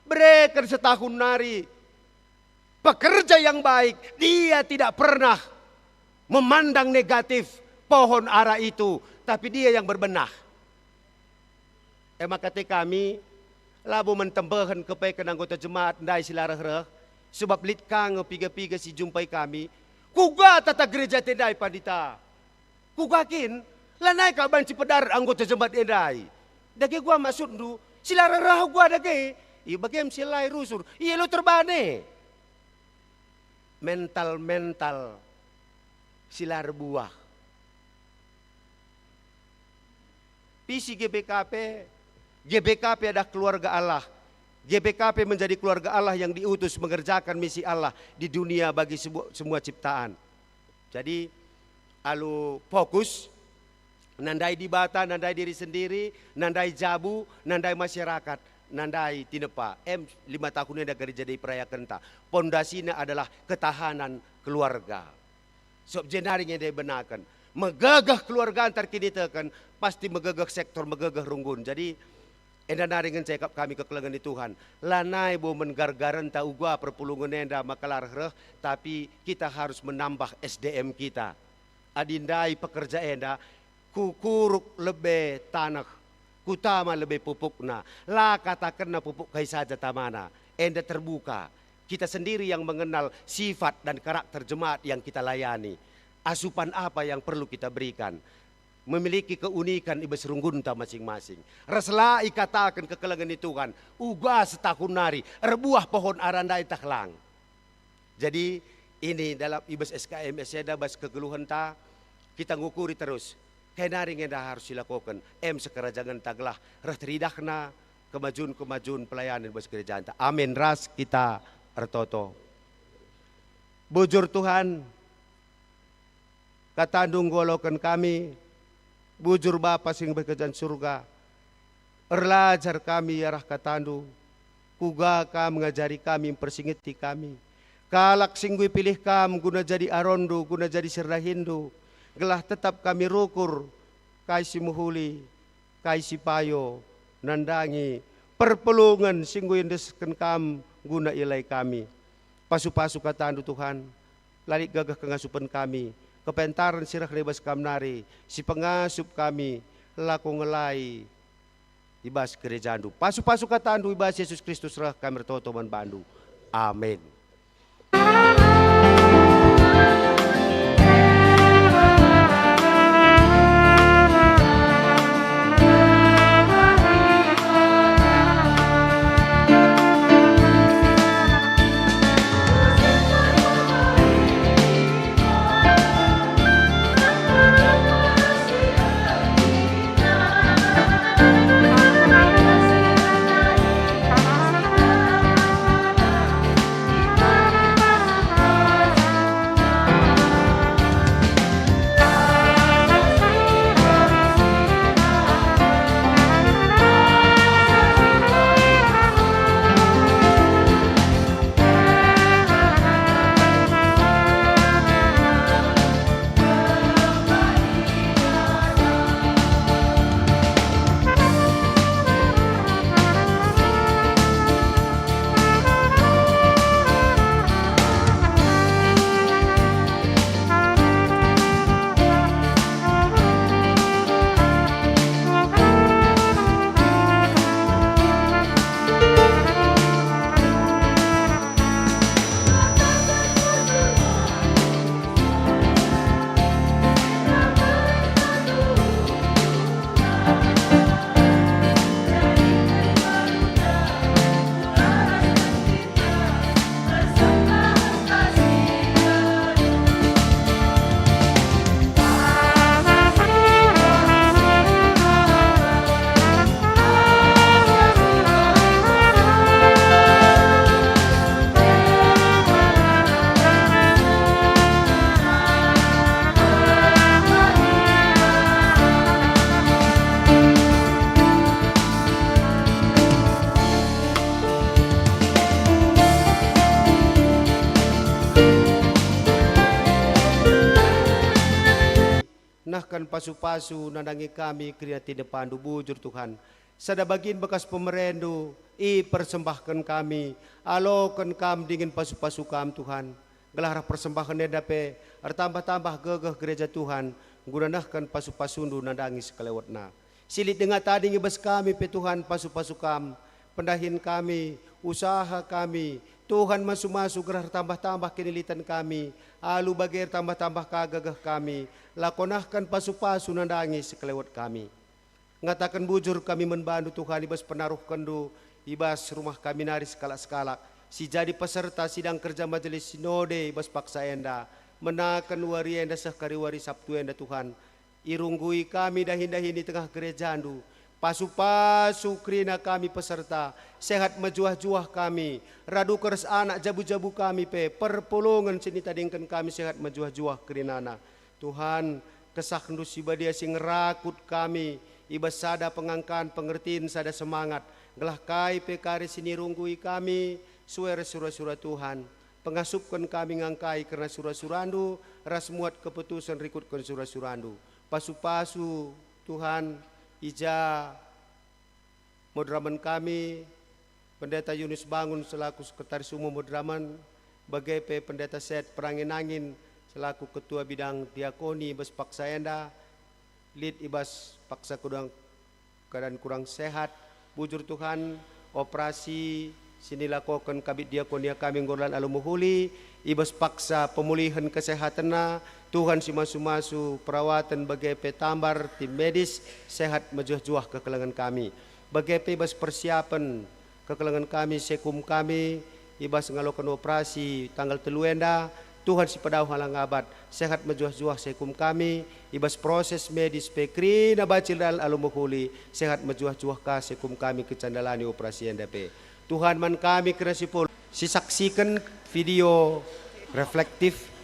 Bereken setahun nari. Pekerja yang baik, dia tidak pernah memandang negatif pohon ara itu, tapi dia yang berbenah. E maka te kami, labo mentembehen kepeken anggota jemaat ndai si la reh-reh, sebab lit ka nge piga-piga si jumpai kami. Kuga tata gereja te ndai, Pandita? Kuga kin? Lanai kap banci pedar anggota jemaat e ndai. Dage kuga maksudndu? Si la reh-reh kuga dage? I bagem si la rusur. Ia lo terbane. Mental-mental si la erbuah. Pisi G B K P, G B K P adalah keluarga Allah. G B K P menjadi keluarga Allah yang diutus mengerjakan misi Allah di dunia bagi sebu-, semua ciptaan. Jadi, alu fokus, nandai Dibata, nandai diri sendiri, nandai jabu, nandai masyarakat, nandai tinepa. Em lima tahun enda gereja diperayakenta. Pondasina adalah ketahanan keluarga. Sop jenari nge benaken. Megegeh keluarga antar kiniteken, pasti megegeh sektor, megegeh runggun. Jadi, enda nari ngenca ikap kami kekelengen ni Tuhan. Lanai bo men gar-garenta uga perpulungen enda maka la reh-reh, tapi kita harus menambah S D M kita. Adi ndai pekerja enda, kukuruk lebe taneh, kutama lebe pupukna, la katakenna pupuk kai saja tamana, enda terbuka. Kita sendiri yang mengenal sifat dan karakter jemaat yang kita layani. Asupan apa yang perlu kita berikan? Memiliki keunikan i bas runggunta masing-masing. Ras la ikataken kekelengen ni Tuhan, uga setahun nari, erbuah pohon ara ndai tah lang. Jadi, ini dalam i bas S K M S enda bas kegeluhenta, kita ngukuri terus. Kai nari nge enda harus silakoken, em sekerajangenta gelah reh teridahna kemajun-kemajun pelayanen bas gerejanta. Amin. Ras kita ertoto. Bujur Tuhan, KataNdu enggo aloken kami, bujur Bapa si nggeluh i Kerajaan Surga. Erlajar kami i arah KataNdu, kuga Kam ngajari kami, mpersingeti kami. Kalak si enggo ipilih Kam guna jadi aronNdu, guna jadi si erdahinNdu, gelah tetap kami rukur kai si mehuli, kai si payo, nandangi perpulungen si enggo iendesken Kam guna ielai kami. Pasu-pasu KataNdu, Tuhan, la lit gagah kengasupen kami, kepentaren si reh i bas Kam nari si pengasup kami lako ngelai i bas gerejaNdu. Pasu-pasu KataNdu i bas Yesus Kristus reh kami ertoto man baNdu. Amin. Nehken pasu-pasu nandangi kami kerina tinepaNdu bujur, Tuhan. Sada bagin bekas pemereNdu ipersembahken kami, aloken Kam dingen pasu-pasu Kam, Tuhan. Gelah reh persembahen enda pe ertambah-tambah gegeh gereja Tuhan, guna nehken pasu-pasuNdu nandangi sekelewetna. Si lit denga tading i bas kami pe, Tuhan, pasu-pasu Kam, pendahin kami, usaha kami, Tuhan, masu-masu gelah ertambah-tambah kiniliten kami, alu bage ertambah-tambah ka gegeh kami, lako nehken pasu-pasu nandangi sekelewet kami. Ngataken bujur kami man baNdu, Tuhan, i bas penaruhkenNdu i bas rumah kami nari sekalak-sekalak, si jadi peserta sidang kerja Majelis Sinode i bas paksa enda, menaken wari enda seh kari wari Sabtu enda, Tuhan. Irunggui kami dahin-dahin i tengah gerejaNdu. Pasu-pasu kerina kami peserta, sehat mejuah-juah kami, radu ras anak jabu-jabu kami pe, perpulungen si nitadingken kami sehat mejuah-juah kerinana. Tuhan, kesahNdu si badia si ngerakut kami i bas sada pengangkan, pengertin, sada semangat, gelah kai pe kari si nirunggui kami sue ras sura-sura Tuhan. Pengasupken kami ngangkai kerna sura-suraNdu ras muat keputusen rikutken sura-suraNdu. Pasu-pasu, Tuhan, i ja moderamen kami, Pendeta Yunus Bangun selaku Sekretaris Umum moderamen, bage pe Pendeta Set Perangin-angin selaku Ketua Bidang Diakoni i bas paksa enda, lit i bas paksa kudang keadaan kurang sehat. Bujur, Tuhan, operasi si nilakoken Kabid Diakonia kami enggo erdalan alu mehuli, i bas paksa pemulihen kesehatenna. Tuhan si masu-masu, perawaten bage pe tambar tim medis, sehat mejuah-juah kekelengen kami. Bage pe i bas persiapen kekelengen kami, sekum kami, i bas ngaloken operasi tanggal telu enda, Tuhan si pedauh alang abat, sehat mejuah-juah sekum kami, i bas proses medis pe kerina banci erdalan alu mehuli, sehat mejuah-juah ka sekum kami kenca ndalani operasi enda pe. Tuhan, man kami kerina si pul-, si saksiken video reflektif.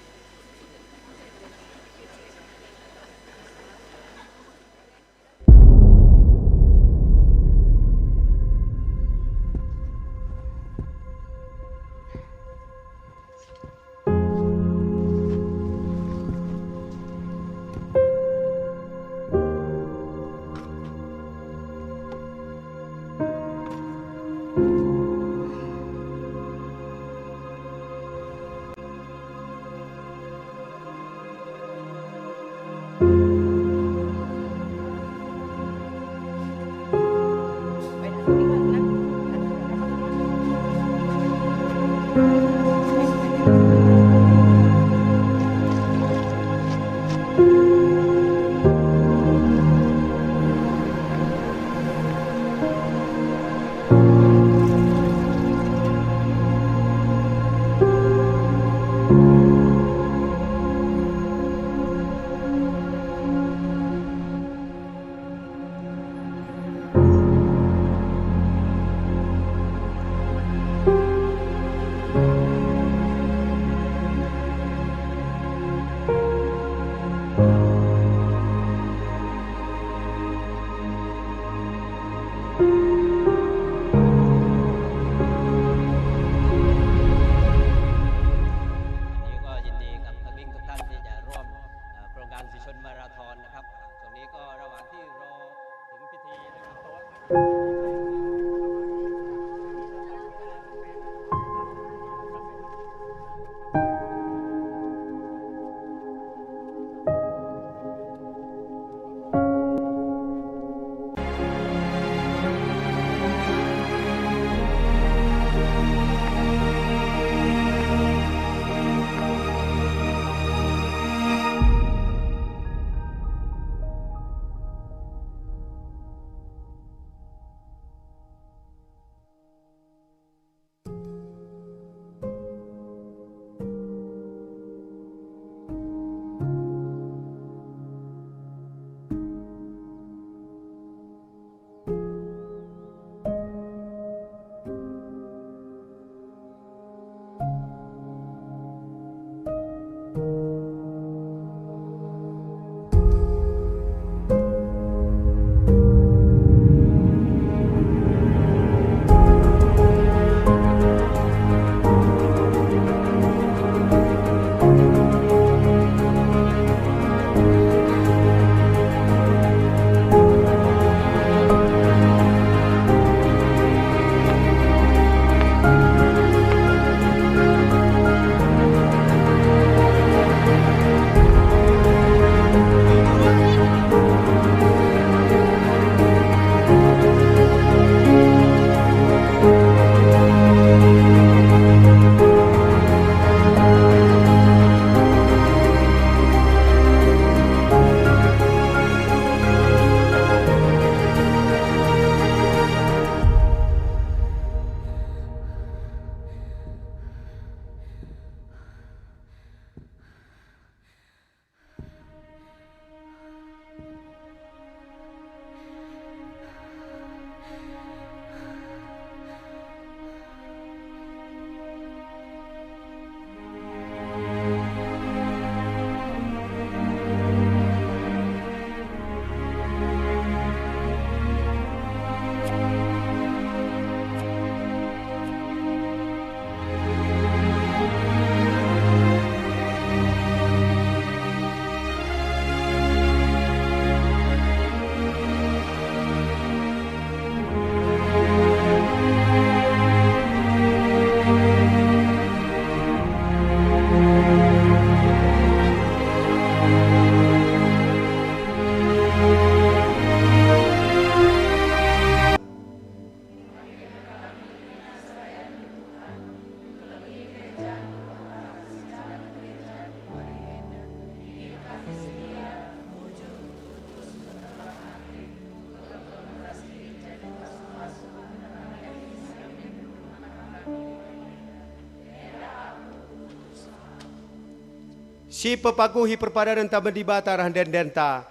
Si pepaguhi perpadanenta man Dibata arah ende-endenta,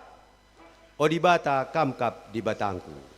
o Dibata, Kam kap Dibatangku.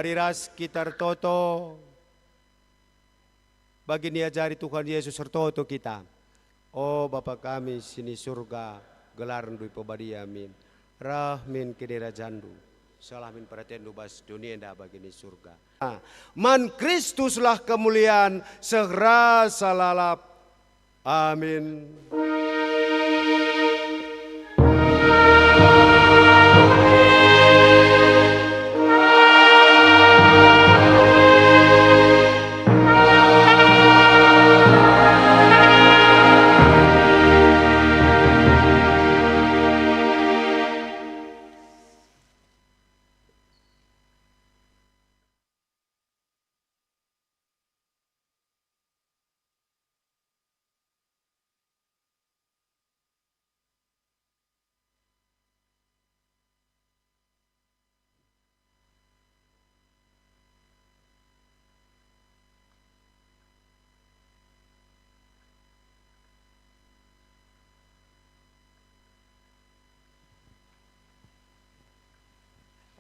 Mari ras kita ertoto. Bagi niajari Tuhan Yesus ertoto kita. O Bapa kami si ni Surga, gelarNdu ipebadia min, reh min kinirajanNdu, seh min peratenndu bas doni enda bagi ni Surga. Man Kristuslah kemulian seh rasa lalap. Amin.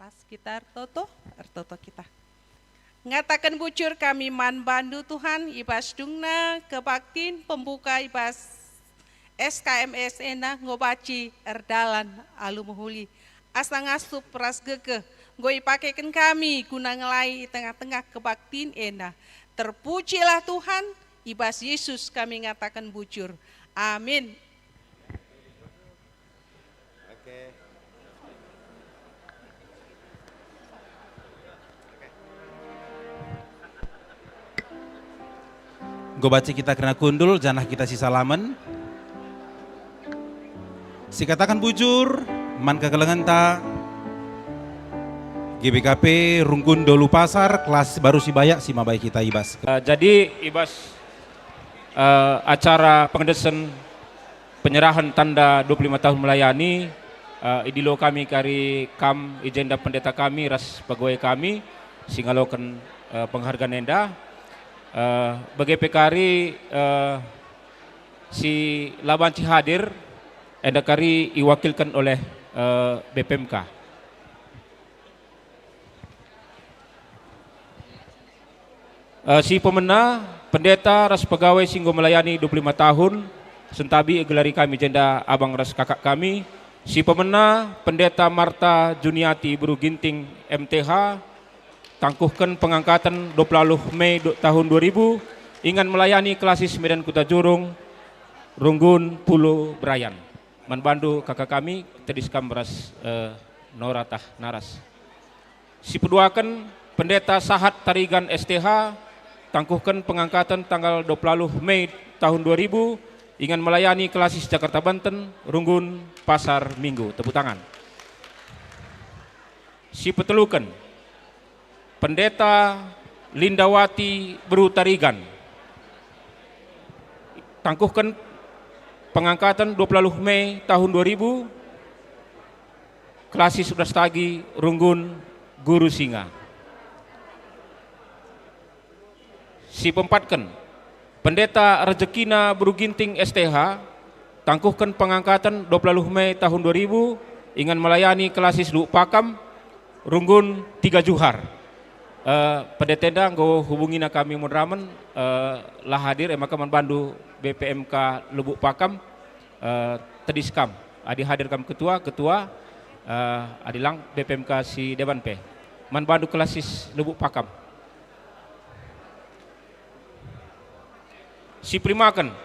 Las kita ertoto, ertoto kita. Ngataken bujur kami man bandu Tuhan, i bas dungna kebaktin pembuka i bas S K M S enda enggo banci erdalan alu mehuli. Asa ngasup ras gegeh enggo ipakeken kami guna ngelai i tengah-tengah kebaktin enda. Terpujilah Tuhan, i bas Yesus kami ngataken bujur. Amin. Oke. Enggo banci kita kerina kundul, janah kita sisalamen. Sikataken bujur man kekelengenta, G B K P Runggun Dolu Pasar, kelas baru sibayak si mabai kita i bas. Eh, jadi i bas, eh, acara pengendesen penyerahan tanda dua puluh lima tahun melayani, eh, idilo kami kari kam i jenda pendeta kami ras pegawai kami si ngaloken, eh, penghargaan enda. Eh, bage pe kari, eh, si la banci hadir, enda kari iwakilken oleh, eh, B P M K. Eh, si pemena, pendeta ras pegawai si enggo melayani dua puluh lima tahun, sentabi igelari kami jenda abang ras kakak kami. Si pemena, Pendeta Marta Juniati Beru Ginting, M T H, tangkuhken pengangkaten dua puluh Mei du-, tahun dua ribu, ingan melayani klasis Medan Kuta Jurung, Runggun, Pulo Berayan. Man bandu kakak kami, tedis kam ras, eh, Nora tah Naras. Si peduaken, Pendeta Sahat Tarigan S T H, tangkuhken pengangkaten tanggal dua puluh Mei tahun dua ribu, ingan melayani klasis Jakarta Banten, Runggun, Pasar Minggu. Tepuk tangan. Si peteluken, Pendeta Lindawati Beru Tarigan, tangkuhken pengangkaten dua puluh Mei tahun dua ribu, klasis Sudas Tagi, Runggun, Guru Singa. Si peempatken, Pendeta Rejekina Beru Ginting S T H, tangkuhken pengangkaten dua puluh Mei tahun dua ribu, ingan melayani klasis Lubuk Pakam, Runggun, Tiga Juhar. Eh, pendeta enda enggo hubungina kami mun ramen, eh, la hadir, e maka man bandu B P M K Lubuk Pakam, eh, tedis kam. Adi hadir kam ketua, ketua, eh, adi lang B P M K si deban pe. Man bandu klasis Lubuk Pakam. Si pelimaken,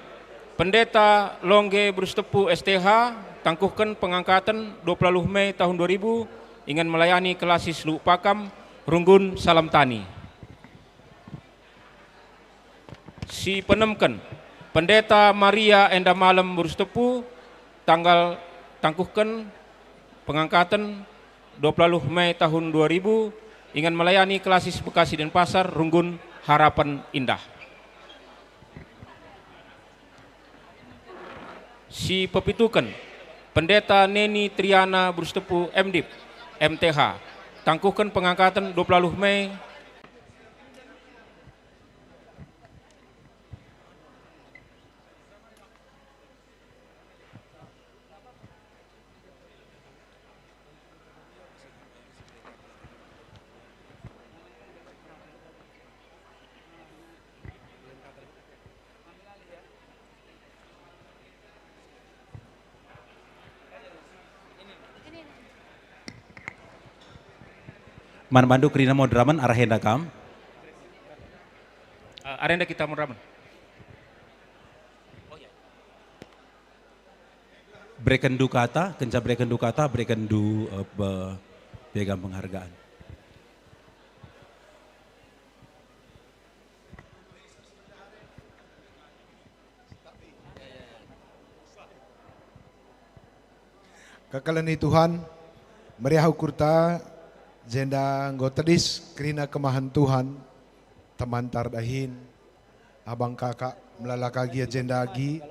Pendeta Longge Beru Sitepu S T H, tangkuhken pengangkaten dua puluh Mei tahun dua ribu, ingan melayani klasis Lubuk Pakam, Runggun, Salam Tani. Si peenemken, Pendeta Maria Enda Malem Beru Sitepu, tanggal tangkuhken pengangkaten dua puluh Mei tahun dua ribu, ingan melayani klasis Bekasi Denpasar, Runggun, Harapan Indah. Si pepituken, Pendeta Neni Triana Beru Sitepu M Dip, M T H, tangkuhken pengangkaten dua puluh Mei. Man bandu kerina moderamen arah enda kam. Eh, arah enda kita moderamen. Berekenndu kata, kenca berekenndu kata, berekenndu, eh, pe-, piagam penghargaan. Kekaleni Tuhan, meriah ukurta, jenda enggo tedis kerina kemahen Tuhan, temanta erdahin, abang kakak melala ka gia jenda agi,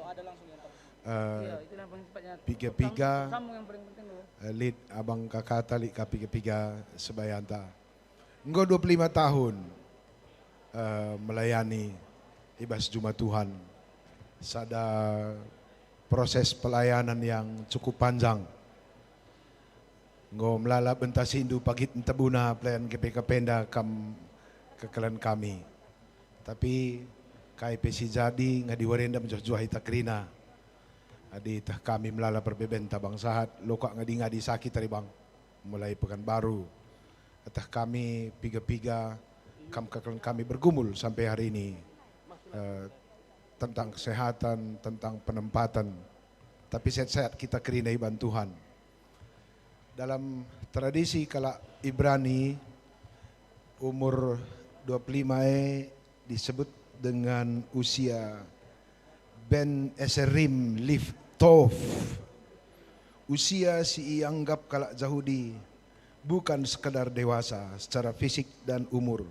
eh, piga-piga, eh, lit abang kakak tali ka piga-piga sebayanta. Enggo dua puluh lima tahun, eh, melayani i bas juma Tuhan. Sada proses pelayanan yang cukup panjang. Enggo melala bentasindu pagit entebuna pelayan G P K P enda kam kekelen kami. Tapi kai pe si jadi ngadi wari enda mejuah-juah ita kerina. Adi teh kami melala perbebenta bangsahat, lokak ngadi-ngadi sakit ari bang, mulai Pekanbaru. Teh kami piga-piga kam kekelen kami bergumul sampai hari ini. Eh, tentang kesehatan, tentang penempatan. Tapi sehat-sehat kita kerina iban Tuhan. Dalam tradisi kalak Ibrani, umur dua puluh lima e disebut dengan usia Ben Eserim Liv Tov. Usia si ianggap kalak Jahudi bukan sekadar dewasa secara fisik dan umur,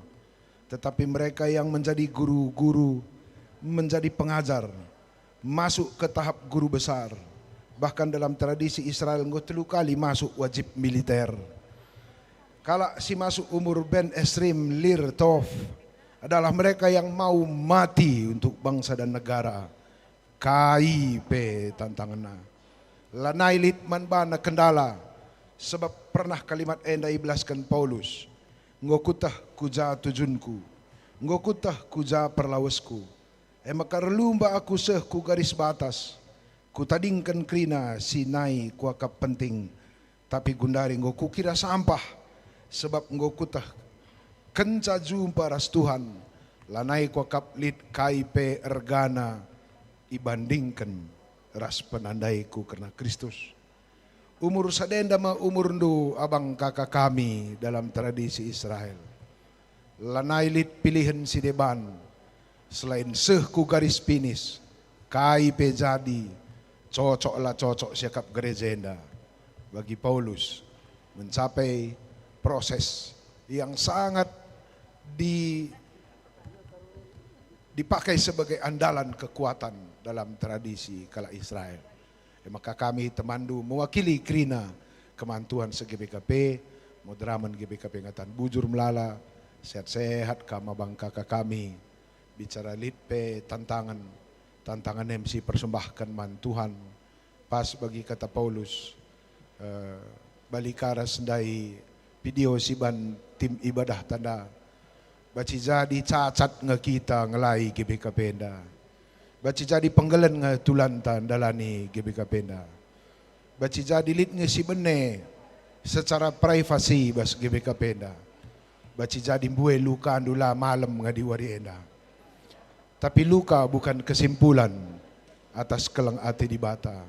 tetapi mereka yang menjadi guru-guru, menjadi pengajar, masuk ke tahap guru besar. Bahkan dalam tradisi Israel enggo telu kali masuk wajib militer. Kalak si masuk umur Ben Esrim Lir Tov adalah mereka yang mau mati untuk bangsa dan negara. Kai pe tantangenna, lanai lit man bana kendala, sebab pernah kalimat enda ibelasken Paulus, "Enggo kuteh ku ja tujunku, enggo kuteh ku ja perlawesku. E maka erlumba aku seh ku garis batas, kutadingken kerina si nai kuakap penting, tapi gundari enggo kukira sampah, sebab enggo kuteh kenca jumpa ras Tuhan, lanai kuakap lit kai pe ergana ibandingken ras penandaiku kerna Kristus." Umur sadenda me umurndu abang kaka kami dalam tradisi Israel. Lanai lit pilihen si deban selain seh ku garis pinis, kai pe jadi, cocok la cocok siakap gereja enda. Bagi Paulus, mencapai proses yang sangat di, dipakai sebagai andalan kekuatan dalam tradisi kalak Israel. E maka kami temanndu mewakili kerina keman Tuhan se-G B K P, moderamen G B K P ngataken bujur melala, sehat-sehat kam abang kaka kami, bicara lit pe tantangen, tantangen em si persembahken man Tuhan, pas bagi kata Paulus, eh, bali ka ras ndai pidio si ban tim ibadah tanda. Banci jadi cacat nge kita ngelai G B K P enda. Banci jadi penggelen nge tulanta ndalani G B K P enda. Banci jadi lit nge si bene secara privasi bas G B K P enda. Banci jadi mbue lukandu la malem ngadi wari enda. Tapi luka bukan kesimpulan atas keleng ate Dibata.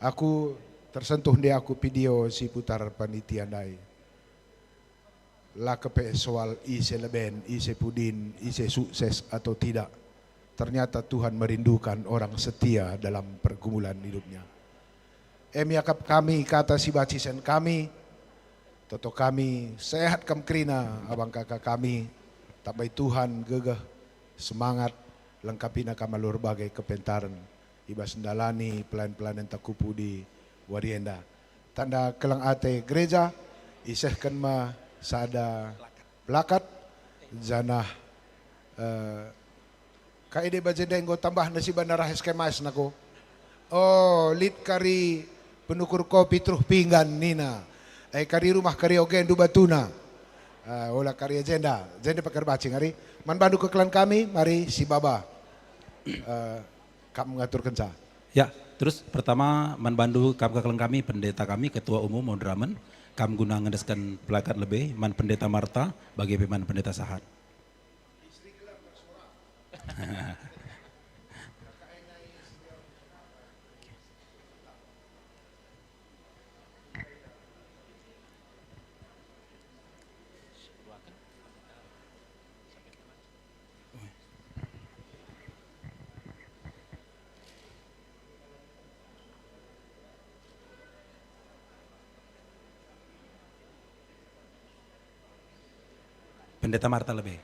Aku tersentuh ndai aku pidio si putar panitia ndai. La kepe soal ise leben, ise pudin, ise sukses atau tidak. Ternyata Tuhan merindukan orang setia dalam pergumulan hidupnya. Em iakap kami kata si banci sen kami, toto kami sehat kam kerina abang kaka kami, tambai Tuhan gegeh, semangat, lengkapina kam alu erbagai kepentaren i bas ndalani pelayan-pelayanta ku pudi wari enda. Tanda keleng ate gereja, isehken me sada plakat, janah, eh, kai deba jenda enggo tambahna si bana rahes kemas nako. Oh, lit kari penukur kopi teruh pinggan nina. Eh, kari rumah kari ogendu batuna. Eh, ola kari jenda, jenda pakar bacing ari. Man bandu kekelan kami, mari si baba. Eh, Kam ngaturkenca. Ya, terus pertama man bandu kam kekelan kami, pendeta kami, ketua umum, moderamen, kam guna ngendesken plakat lebe man pendeta Marta, bage pe man pendeta Sahat. Pendeta Marta lebe.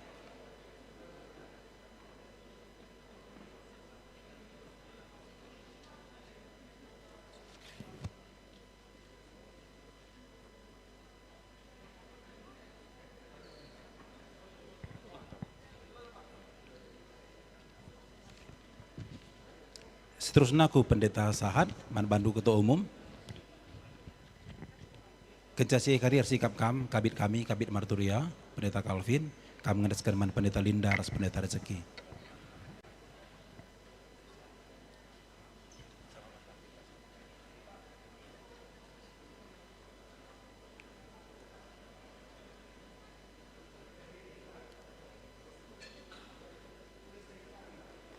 Seterusna ku Pendeta Sahat, man bandu Ketua Umum. Kenca si e kari ersikap kam, kabit kami, Kabit Marturia, Pendeta Calvin, kam ngendesken man Pendeta Linda ras Pendeta Rezeki.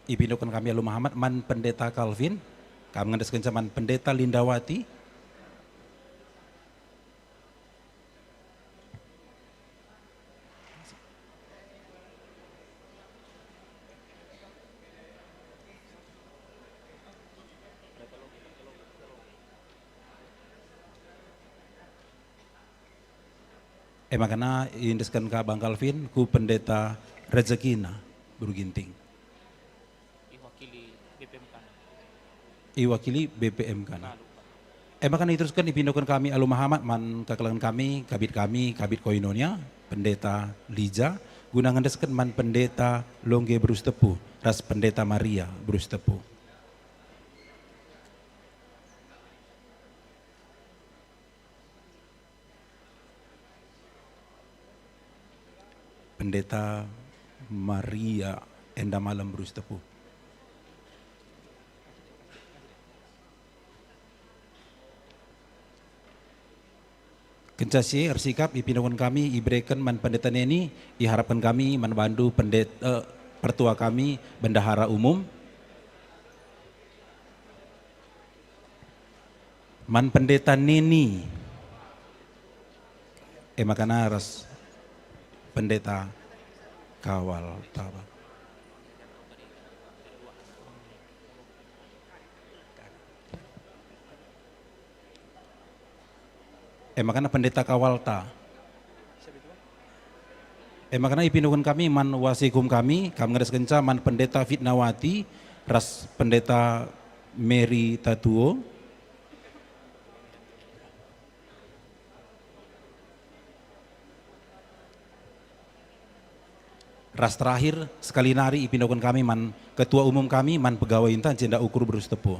Ipindoken kami alu mehamat man Pendeta Calvin, kam ngendeskenca man Pendeta Lindawati. E makana iendesken ka Bang Calvin ku Pendeta Rezekina, Beru Ginting. Iwakili B P M kana. Iwakili B P M kana. Lalu, Pak. E makana iterusken ipindoken kami alu mehamat man kekelengen kami, kabit kami, Kabit Koinonia, Pendeta Lija, guna ngendesken man Pendeta Longge Beru Sitepu, ras Pendeta Maria Beru Sitepu. Pendeta Maria enda malem Beru Sitepu. Kenca si e ersikap, ipindoken kami, ibereken man Pendeta Neni, iharapken kami man bandu pendet-, eh, pertua kami, Bendahara Umum. Man Pendeta Neni. E makana ras Pendeta Kawal Taba. E makana Pendeta Kawalta. E makana ipindoken kami man wasikum kami, kam ngendeskenca man Pendeta Fitnawati ras Pendeta Mary Tatuo. Ras terakhir sekali nari ipindoken kami man ketua umum kami, man pegawai enta, Jenda Ukur Beru Sitepu.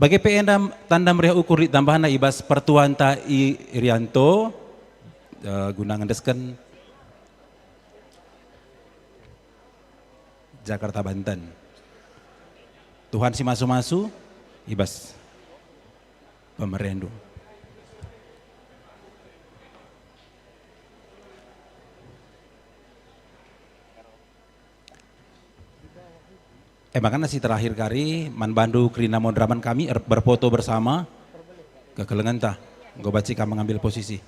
Bage pe enda tanda meriah ukur lit tambahna i bas pertuanta i Irianto, eh, guna ngendesken Jakarta Banten. Tuhan si masu-masu i bas pemerendu. E makana si terakhir kari, man bandu kerina moderaman kami er-, berfoto bersama. Kekelengenta, enggo banci kam mengambil posisi.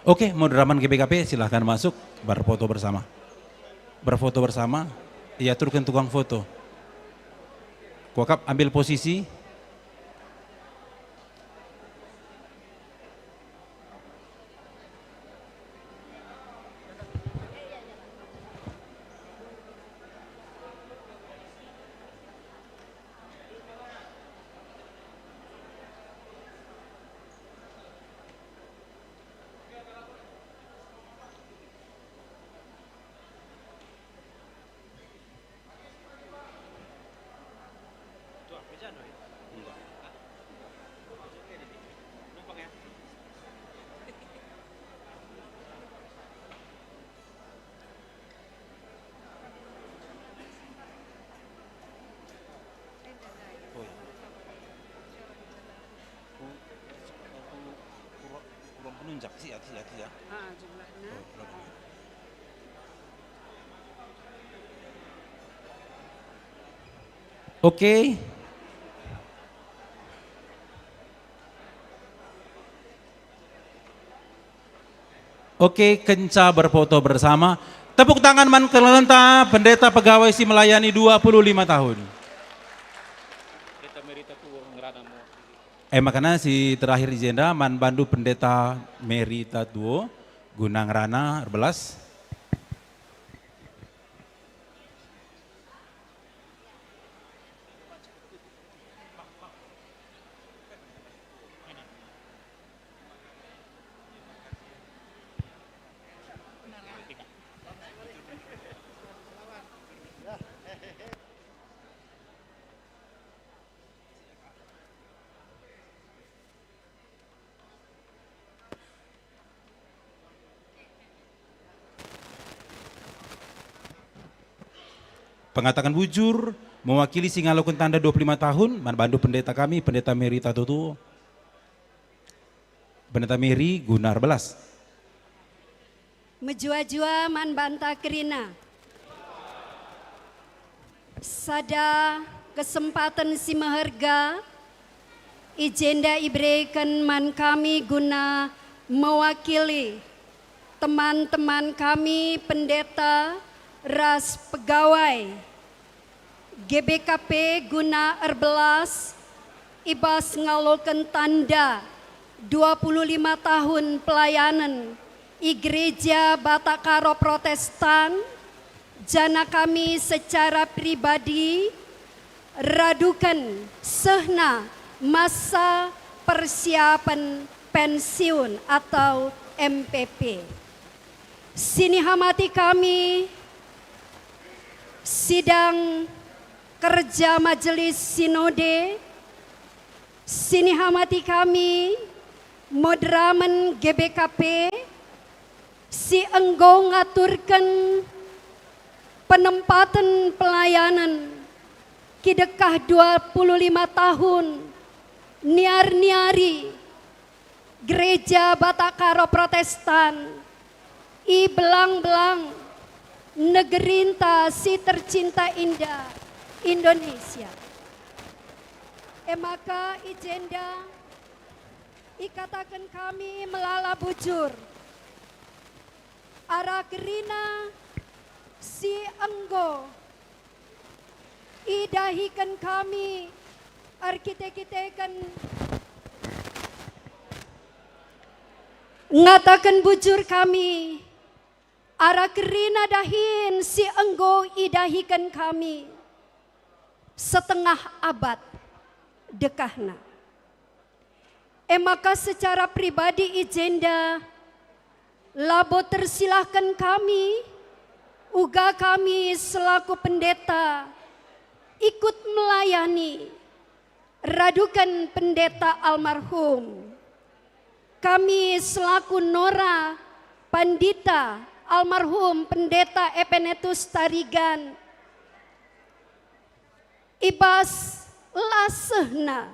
Oke, moderaman G B K P, silahkan masuk, berfoto bersama. Berfoto bersama, iaturken tukang foto. Kuakap ambil posisi. Ku, ku, ku, kurang penunjak sih, hati-hati ya. Ah, jumlahnya. Oh, kurang. Oke. Oke, kenca berfoto bersama, Tepuk tangan man kelengelenta, pendeta pegawai si melayani dua puluh lima tahun. E maka si terakhir i jenda man bandu Pendeta Mary Tatuo, guna ngerana erbelas. Pengataken bujur, mewakili si ngaloken tanda dua puluh lima tahun, man bandu pendeta kami, Pendeta Mary Tatuo. Pendeta Mary, guna erbelas. Mejuah-juah man banta kerina. Sada kesempaten si meherga i jenda ibereken man kami guna mewakili teman-teman kami pendeta ras pegawai G B K P guna erbelas i bas ngaloken tanda dua puluh lima tahun pelayanen i Gereja Batak Karo Protestan, janah kami secara pribadi raduken sehna masa persiapen pensiun atau M P P. Sinihamati kami, sidang kerja Majelis Sinode, sinihamati kami, moderamen G B K P, si enggo ngaturken penempaten pelayanen kidekah dua puluh lima tahun niar-niari Gereja Batak Karo Protestan i belang-belang negerinta si tercinta enda, Indonesia. E maka i jenda ikataken kami melala bujur arah kerina si enggo idahiken kami erkite-kiteken ngataken bujur kami arah kerina dahin si enggo idahiken kami setengah abad dekahna. E maka secara pribadi i jenda labo tersilahken kami, uga kami selaku pendeta ikut melayani raduken pendeta almarhum. Kami selaku nora pandita almarhum Pendeta Epenetus Tarigan, i bas la sehna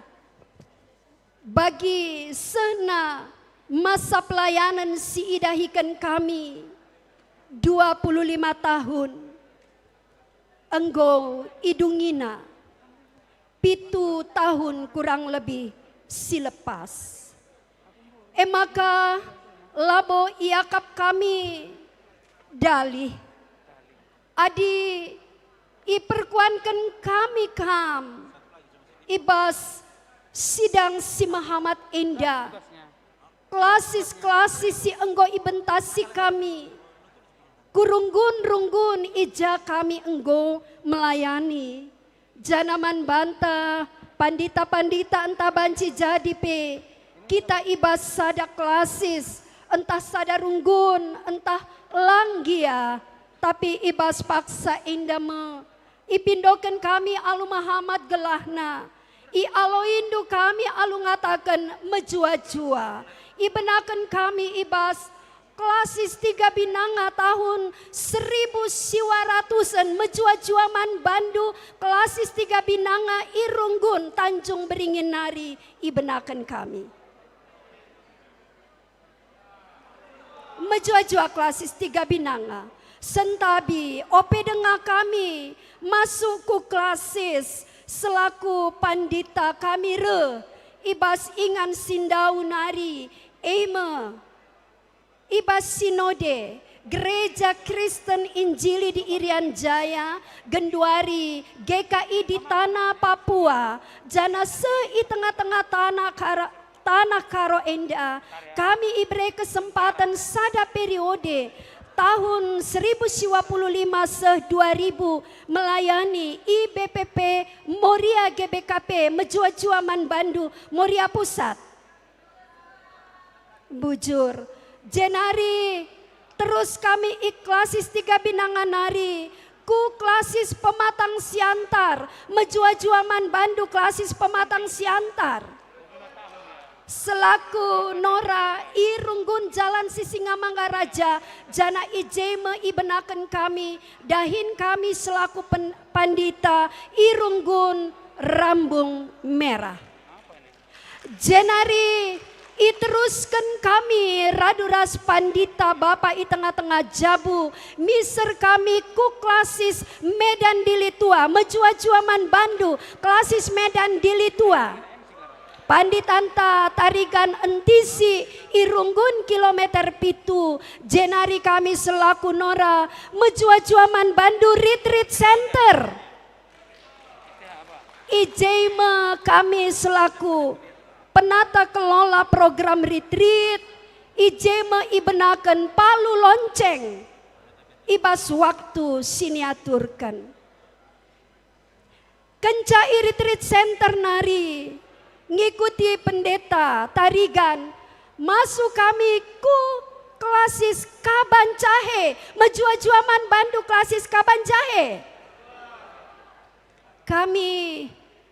bagi sehna masa pelayanan si idahiken kami dua puluh lima tahun, enggo idungina pitu tahun kurang lebih si lepas. E maka labo iakap kami dalih adi iperkuanken kami kam i bas sidang si mehamat enda. Klasis-klasis si enggo ibentasi kami, ku runggun-runggun i ja kami enggo melayani. Janah man banta, pandita-pandita ntah banci jadi pe kita i bas sada klasis, ntah sada runggun, ntah lang gia, tapi i bas paksa enda me ipindoken kami alu mehamat gelahna. Ialoindu kami alu ngataken mejuah-juah. Ibenaken kami i bas klasis Tiga Binanga tahun seribu siwa ratusen, mejuah-juah man bandu klasis Tiga Binanga i Runggun, Tanjung Beringin nari ibenaken kami. Mejuah-juah klasis Tiga Binanga. Sentabi ope denga kami masuk ku klasis selaku pandita kami reh i bas ingan si ndauh nari, e me i bas sinode, Gereja Kristen Injili di Irian Jaya, genduari G K I di Tana Papua, janah seh i tengah-tengah Tana Kara-, Tanah Karo enda, kami ibere kesempaten sada periode, tahun seribu siwa puluh lima seh dua ribu, melayani i B P P Moria G B K P, mejuah-juah man bandu, Moria Pusat. Bujur. Jenari terus kami i klasis tiga binanga nari, ku klasis Pematang Siantar, mejuah-juah man bandu klasis Pematang Siantar. Selaku Nora i Runggun Jalan Sisingamangaraja, janah i je me ibenaken kami, dahin kami selaku pen-, pandita i Runggun Rambung Merah. Jenari iterusken kami radu ras Pandita Bapa i tengah-tengah jabu, miser kami ku klasis Medan Dili Tua, mejuah-juah man bandu, klasis Medan Dili Tua. Panditanta Tarigan Entisi i Runggun kilometer pitu, jenari kami selaku Nora, mejuah-juah man bandu Retreat Center. I je me kami selaku penata kelola program retreat, i je me ibenaken palu lonceng i bas waktu si niaturken. Kenca i retreat center nari ngikuti pendeta Tarigan, masuk kami ku klasis Kaban Jahe, mejuah-juah man bandu klasis Kaban Jahe. Kami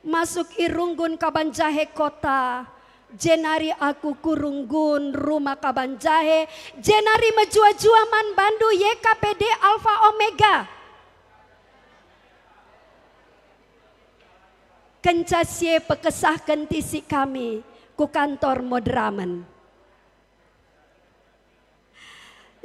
masuk i Runggun Kaban Jahe Kota, jenari aku ku Runggun Rumah Kaban Jahe, jenari mejuah-juah man bandu Y K P D Alfa Omega. Kenca si e pekesahken tisi kami ku kantor Modramen.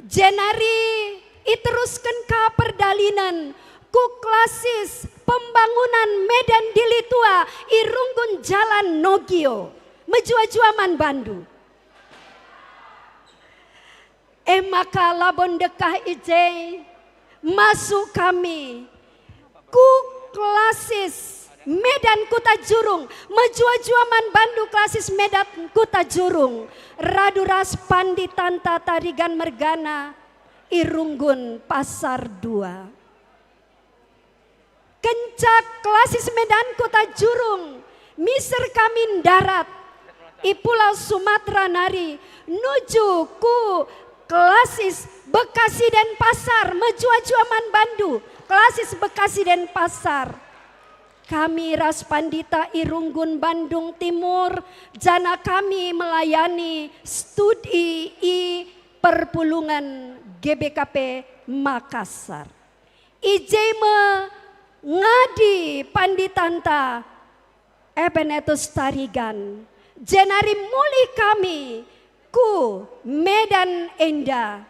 Jenari iterusken ka perdalinen ku klasis pembangunan Medan Dili Tua i Runggun Jalan Nogio, mejuah-juah man bandu. E maka labo ndekah i je, masuk kami ku klasis Medan Kuta Jurung, mejuah-juah man bandu klasis Medan Kuta Jurung, radu ras panditanta Tarigan mergana i Runggun Pasar dua. Kenca klasis Medan Kuta Jurung, miser kami ndarat i Pulau Sumatera nari nuju ku klasis Bekasi Denpasar, mejuah-juah man bandu, klasis Bekasi Denpasar. Kami ras pandita i Runggun Bandung Timur, janah kami melayani studi i perpulungen G B K P Makassar. I je me ngadi panditanta Epenetus Tarigan, jenari mulih kami ku Medan enda.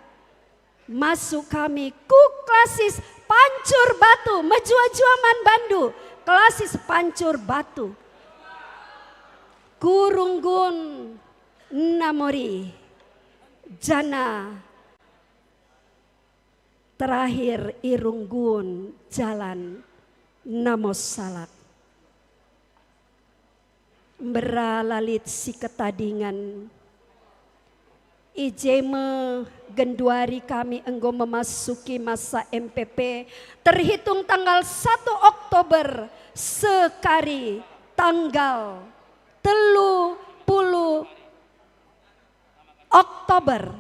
Masuk kami ku klasis pancur batu, mejuah-juah man bandu, klasis pancur batu. Ku Runggun Namori, janah terakhir i Runggun Jalan Namo Salak. Mbera la lit si ketadingen. I je me genduari kami enggo memasuki masa M P P, terhitung tanggal satu Oktober sekari tanggal telu puluh Oktober.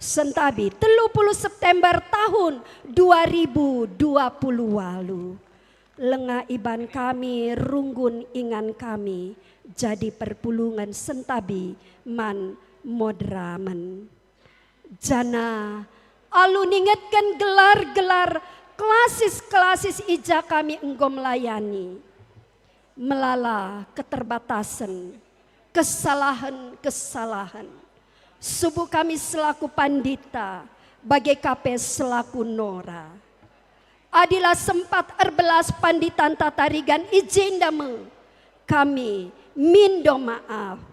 Sentabi telu puluh September tahun dua ribu dua puluh walu, langa iban kami runggun ingan kami jadi perpulungen sentabi man Modramen. Janah alu ningetken gelar-gelar klasis-klasis i ja kami enggo melayani, melala keterbatasen, kesalahen-kesalahen, subuk kami selaku pandita, bage ka pe selaku nora. Adi la sempat erbelas panditanta Tarigan i jenda me, kami mindo maaf.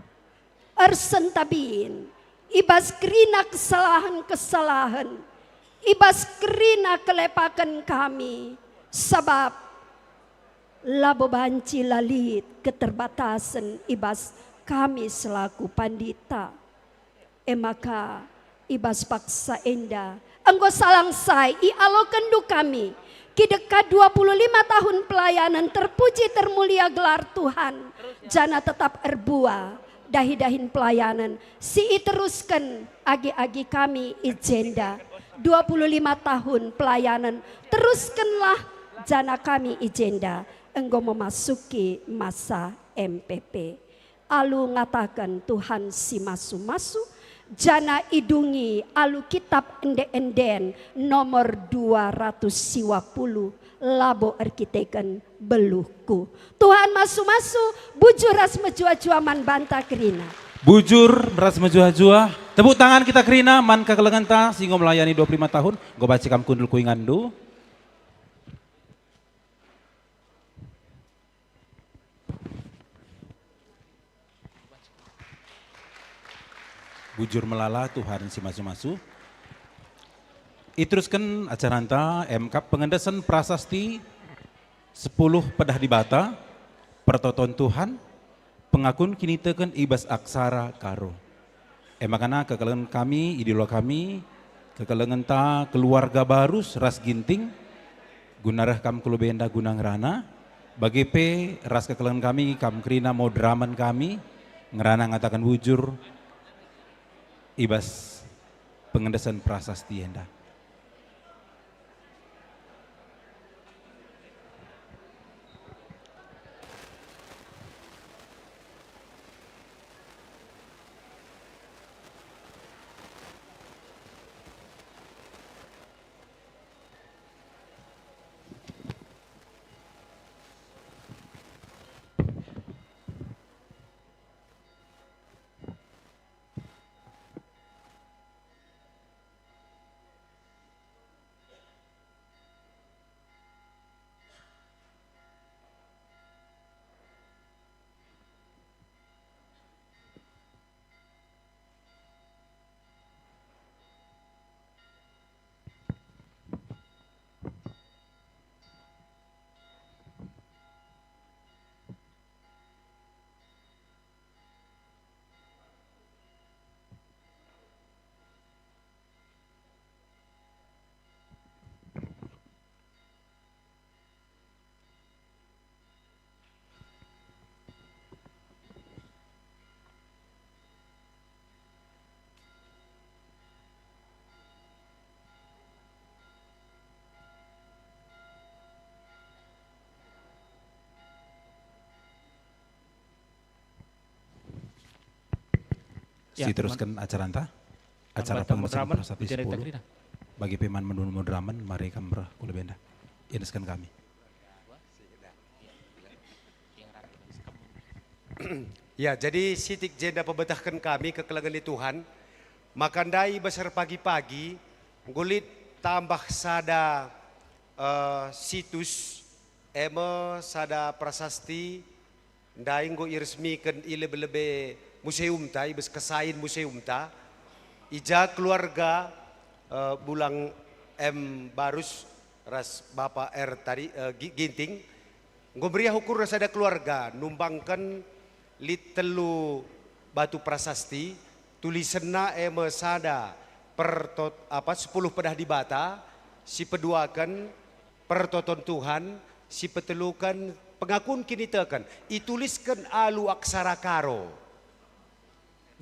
Ersentabin, i bas kerina kesalahen-kesalahen, i bas kerina kelepaken kami, sabap labo banci la lit keterbatasen i bas kami selaku pandita. E maka, i bas paksa enda, enggo salang sai ialokenndu kami, kideka dua puluh lima tahun pelayanan terpuji termulia gelar Tuhan, janah tetap erbuah dahi-dahin pelayanan si iterusken agi-agi kami i jenda. Dua puluh lima tahun pelayanan, teruskenlah, janah kami i jenda enggo memasuki masa M P P. Alu ngataken Tuhan si masu-masu, janah idungi alu kitap ende-enden nomor dua ratus siwa puluh, labo erkiteken beluhku. Tuhan masu-masu, bujur ras mejuah-juah man banta kerina. Bujur ras mejuah-juah. Tepuk tangan kita kerina man kekelengenta si enggo melayani dua puluh lima tahun. Enggo banci kam kundul ku inganndu. Bujur melala Tuhan si masu-masu. Iterusken acaranta, emkap pengendesen prasasti, sepuluh pedah Dibata, pertoton Tuhan, pengakun kiniteken i bas aksara Karo. E makana kekelengen kami, idilo kami, kekelengenta keluarga Barus ras Ginting, guna reh kam ku lebe enda guna ngerana, bage pe ras kekelengen kami kam kerina moderamen kami, ngerana ngataken bujur i bas pengendesen prasasti enda. Ya, siterusken acaranta. Acara pengemesan prasasti sepuluh. Bagi pe man mendu moderamen, mari kam reh ku lebe enda. Iendesken kami. Ya, jadi sitik jenda pebetehken kami kekelengen ni Tuhan. Maka ndai bas erpagi-pagi, enggo lit tambah sada, eh, situs, e me sada prasasti, ndai enggo iresmiken i lebe-lebe museumta, i bas kesain museumta. I ja keluarga, eh, Bulang M Barus ras Bapa R tadi, eh, Gi-, Ginting, enggo meriah ukurna sada keluarga numbangken lit telu batu prasasti, tulisenna e me sada pertot-, apa, sepuluh pedah Dibata, si peduaken pertoton Tuhan, si peteluken pengakun kiniteken, itulisken alu aksara Karo.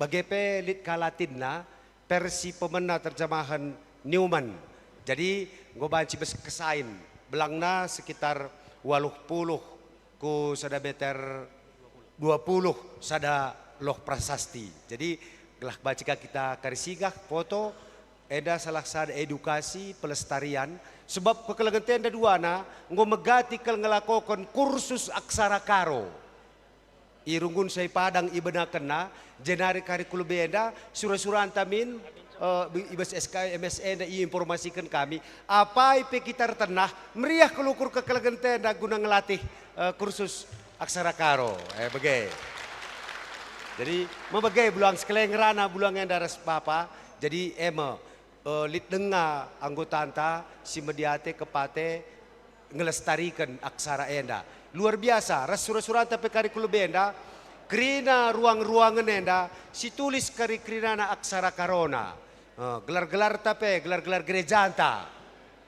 Bage pe lit ka Latinna, versi pemena terjemahan Newman. Jadi, enggo banci bas kesain, belangna sekitar waluh puluh ku sada meter dua puluh sada loh prasasti. Jadi, gelah banci ka kita kari singgah, foto, enda salah sada edukasi pelestarian, sebab kekelengenta enda duana enggo megati kal ngelakoken kursus aksara Karo. I Runggun Sai Padang ibenakenna, jenari kari ku lebe enda, sura-suranta min, eh, i bas S K M S enda iinformasiken kami, apai pe kita ertenah, meriah kal ukur kekelengenta enda guna ngelatih, eh, kursus aksara Karo. Eh, bage. Jadi, mebage Buluang sekeleng ngerana Buluang enda ras Bapa. Jadi, e me, eh, lit denga anggotanta si mediate kepate ngelestariken aksara enda. Luar biasa, ras sura-suranta pe kari ku lebe enda, kerina ruang-ruangen enda, si tulis kari kerinana aksara Karona. Eh, gelar-gelarta pe, gelar-gelar gerejanta.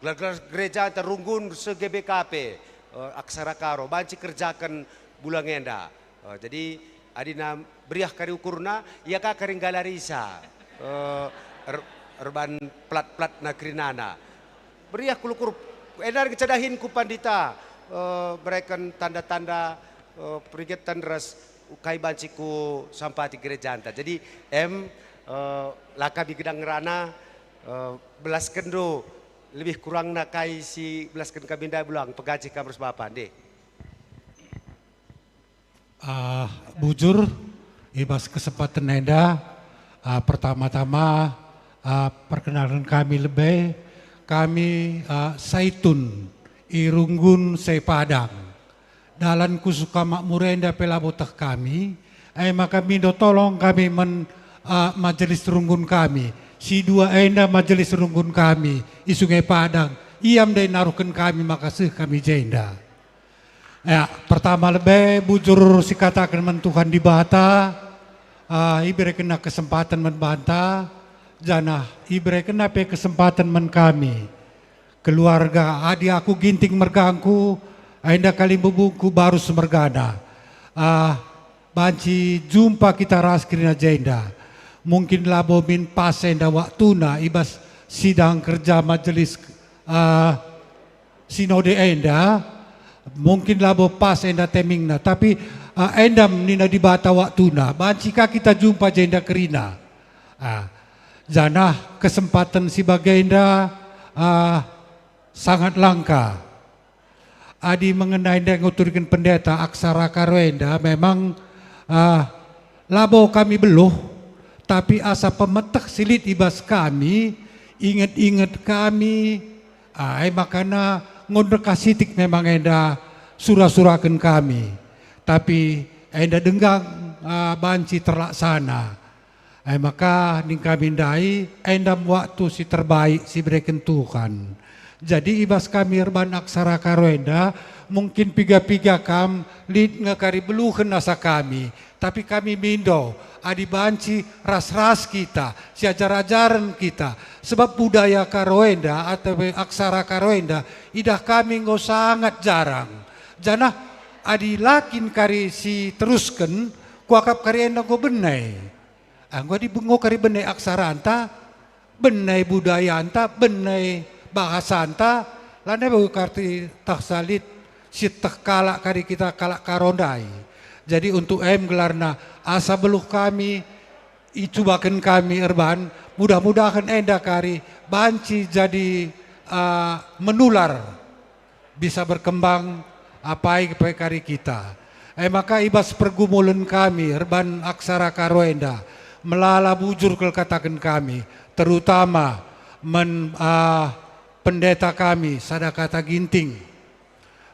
Gelar-gelar gerejanta runggun se-G B K P, eh, aksara Karo, banci kerjaken Buluang enda. Eh, jadi, adina meriah kari ukurna, ia ka kari nggalarisa, eh, er-, erban pelat-pelatna kerinana. Meriah kul ukur, enda ngenca dahin ku pandita, eh, mereken tanda-tanda, eh, peringatan ras kai banci ku sampati gerejanta. Jadi, em, eh, la kami gedang ngerana, eh, belaskenndu lebih kurangna kai si belasken kami ndai Buluang, pegajih kam ras Bapa, ndeh. Ah, bujur, i bas kesempaten enda, ah, pertama-tama, ah, perkenalken kami lebe, kami, ah, Saitun, i Runggun Sepadang. Dalan ku Sukamakmur enda pe labo teh kami, e maka mindo tolong kami man, ah, majelis runggun kami. Si dua enda majelis runggun kami i Sungai Padang, ia ndai naruhken kami maka seh kami jenda. Ya, pertama lebe bujur sikataken man Tuhan Dibata, ah, iberekenNa kesempaten man banta, janah iberekenNa pe kesempaten man kami. Keluarga, adi aku Ginting mergangku, enda kalimbubungku Barus mergana. Ah, banci jumpa kita ras kerina jenda. Mungkin labo min pas enda waktuna i bas sidang kerja majelis, ah, sinode enda, mungkin labo pas enda timingna, tapi, ah, enda nina Dibata waktuna, banci ka kita jumpa jenda kerina. Ah, janah kesempaten si bagenda, ah, sangat langka. Adi mengenai ndai nguturiken pendeta aksara Karo enda, memang, ah, labo kami beluh, tapi asa pemeteh si lit i bas kami, inget-inget kami, ah, e makana enggo ndekah sitik memang enda sura-suraken kami. Tapi enda denggang, ah, banci terlaksana. E maka nina kami ndai, enda me waktu si terbaik si ibereken Tuhan. Jadi i bas kami erban aksara Karo enda, mungkin piga-piga kam lit nge kari beluhen asa kami, tapi kami mindo, adi banci ras-ras kita, siajar-ajaren kita, sebab budaya Karo enda atau aksara Karo enda idah kami enggo sangat jarang. Janah adi la kin kari si terusken, kuakap kari enda enggo bene. Enggo adi enggo kari bene aksaranta, bene budayanta, bene bahasanta, lanai bage kari tah lit sieteh kalak kari kita kalak Karo ndai. Jadi untuk em gelarna asa beluh kami, icubaken kami erban, mudah-mudahen enda kari banci jadi, ah, menular. Bisa berkembang apai pe kari kita. E maka i bas pergumulen kami erban aksara Karo enda, melala bujur kal kataken kami, terutama man, ah, pendeta kami, sada kata Ginting,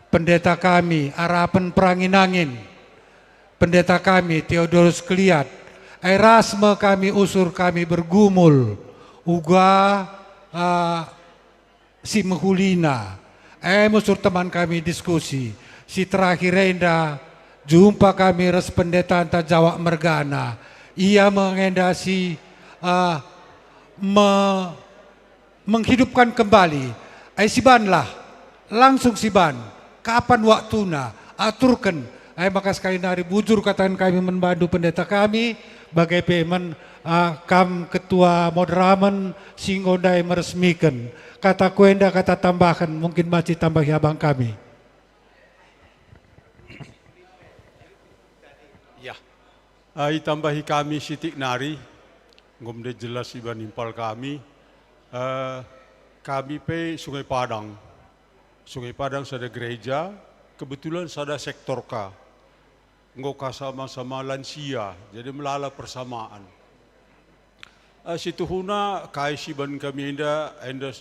pendeta kami, Arapen Perangin-angin, pendeta kami, Theodorus Keliat, e ras me kami usur kami bergumul, uga, ah, si mehulina. E me usur teman kami diskusi. Si terakhir enda, jumpa kami ras pendetanta Jawak mergana. Ia me enda si, ah, me-, menghidupkan kembali. E sibanlah, langsung siban. Kapan waktuna? Aturken. E maka sekali nari bujur kataken kami man bandu pendeta kami, bage pe man, ah, kam ketua moderamen si enggo ndai meresmiken. Kataku enda kata tambahen, mungkin banci tambahi abang kami. Ya. Ah, itambahi kami sitik nari, enggo me ndai jelas iban impal kami. Eh, kami pe Sungai Padang. Sungai Padang sada gereja, kebetulan sada sektor ka. Enggo ka sama-sama lansia, jadi melala persamaan. Eh, situhuna kai si iban kami enda, enda,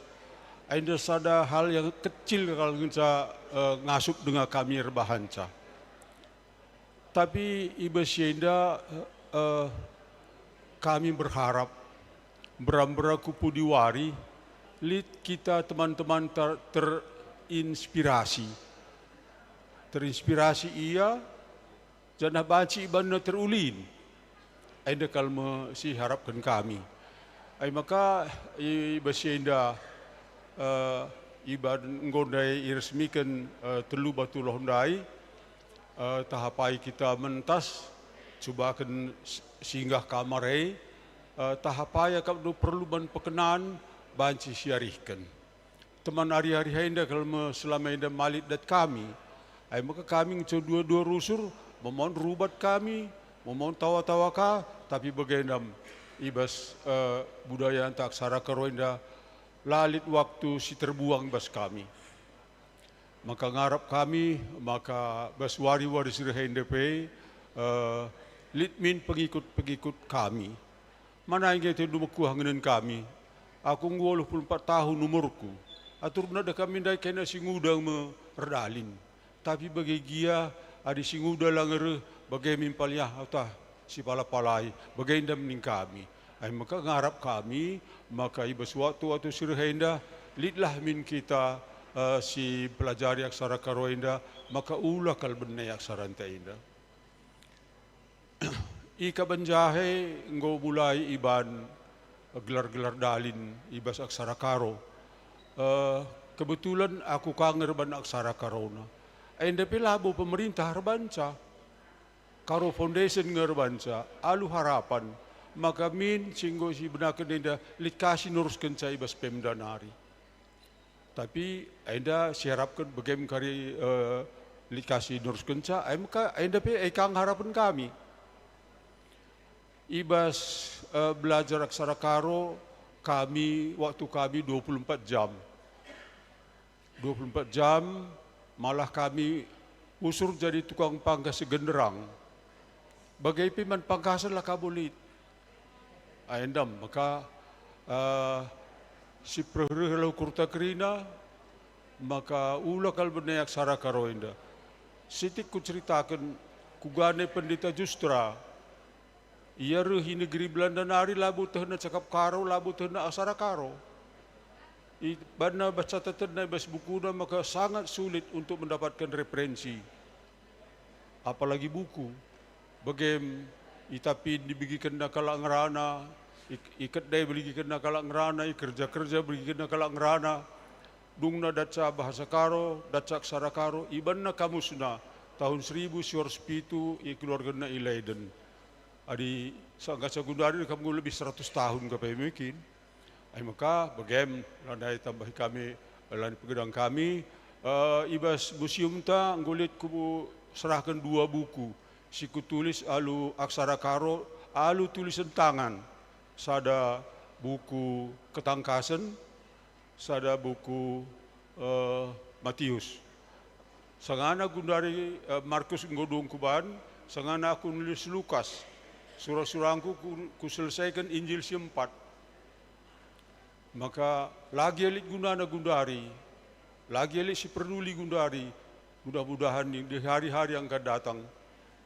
enda sada hal yang kecil kal ngenca, eh, ngasup denga kami erbahanca. Tapi i bas si enda, eh, Eh, kami berharap, mbera-mbera ku pudi wari, lit kita teman-teman ter-, terinspirasi. Terinspirasi ia, janah banci ibanna terulin. Enda kal me si harapken kami. Ai maka i bas enda, eh, iban enggo ndai iresmiken, eh, telu batu loh ndai, eh, tahapai kita mentas, cubaken s-, singgah kamar e, eh, tahapai akap perlu man pekenan banci siarihken. Teman ari-ari enda kal me selama enda malit dat kami. Ai maka kami ngenco dua-dua rusur, memon rubat kami, memon tawa-tawa ka, tapi bage ndam i bas, eh, budayanta aksara Karo enda la lit waktu si terbuang bas kami. Maka ngarap kami, maka bas wari-wari si reh enda pe, eh, lit min pengikut-pengikut kami. Mana enggo atendu mekuah ngenen kami? Aku enggo waluh puluh empat tahun umurku. Aturna da kami ndai kena si nguda me erdalin. Tapi bage gia, adi si nguda la ngereh, bage min paliah atah si pala-palai, bage ndam ning kami. Ai maka ngarap kami, maka i bas waktu-waktu si reh enda, litlah min kita, eh, si pelajari aksara Karo enda, maka ula kal bene aksaranta enda. Ika banjahe enggo mulai iban gelar-gelar dalin i bas aksara Karo. Eh, kebetulan aku ka ngerban aksara Karona. Enda pe labo pemerintah erbanca. Karo Foundation nge erbanca, alu harapan, maka min si enggo sibenaken enda lit ka si neruskenca i bas Pemda nari. Tapi enda siharapken bage me kari, eh, lit ka si neruskenca, ai maka enda pe e ka harapen kami. I bas, eh, belajar aksara Karo, kami, waktu kami dua puluh empat jam. Dua puluh empat jam, malah kami usur jadi tukang pangkas si genderang. Bage pe man pangkasen la kabo lit. Ai ndam, maka, eh, si pereh-reh la ukurta kerina, maka ula kal bene aksara Karo enda. Sitik kuceritaken, kugane Pendeta Justra. Ia reh i negeri Belanda nari, labo tehna cakap Karo, labo tehna aksara Karo. Ibanna bas catatenna i bas bukuna maka sangat sulit untuk mendapatkan referensi. Apalagi buku. Bage me i Tapin ibegikenna kalak ngerana, i, i Kedai ibegikenna kalak ngerana, i kerja-kerja ibegikenna kalak ngerana. Dungna datca bahasa Karo, datca aksara Karo, ibanna kamusna tahun seribu siwaratus pitu ikeluarkenna i Leiden. Adi sa-, ngaca gundari kam enggo lebih seratus tahun ka pe mungkin. Ai maka bage me, lanai tambahi kami, lanai pegedang kami, eh, i bas museumta enggo lit kuserahken dua buku si kutulis alu aksara Karo, alu tulisen tangan, sada buku Ketangkasen, sada buku, eh, Matius. Sangana gundari, eh, Markus enggo dung kuban, sangana aku nulis Lukas. Sura-surangku ku, kuselesaiken Injil si empat. Maka la gia lit gunana gundari, la gia lit si perduli gundari, mudah-mudahan di hari-hari yang akan datang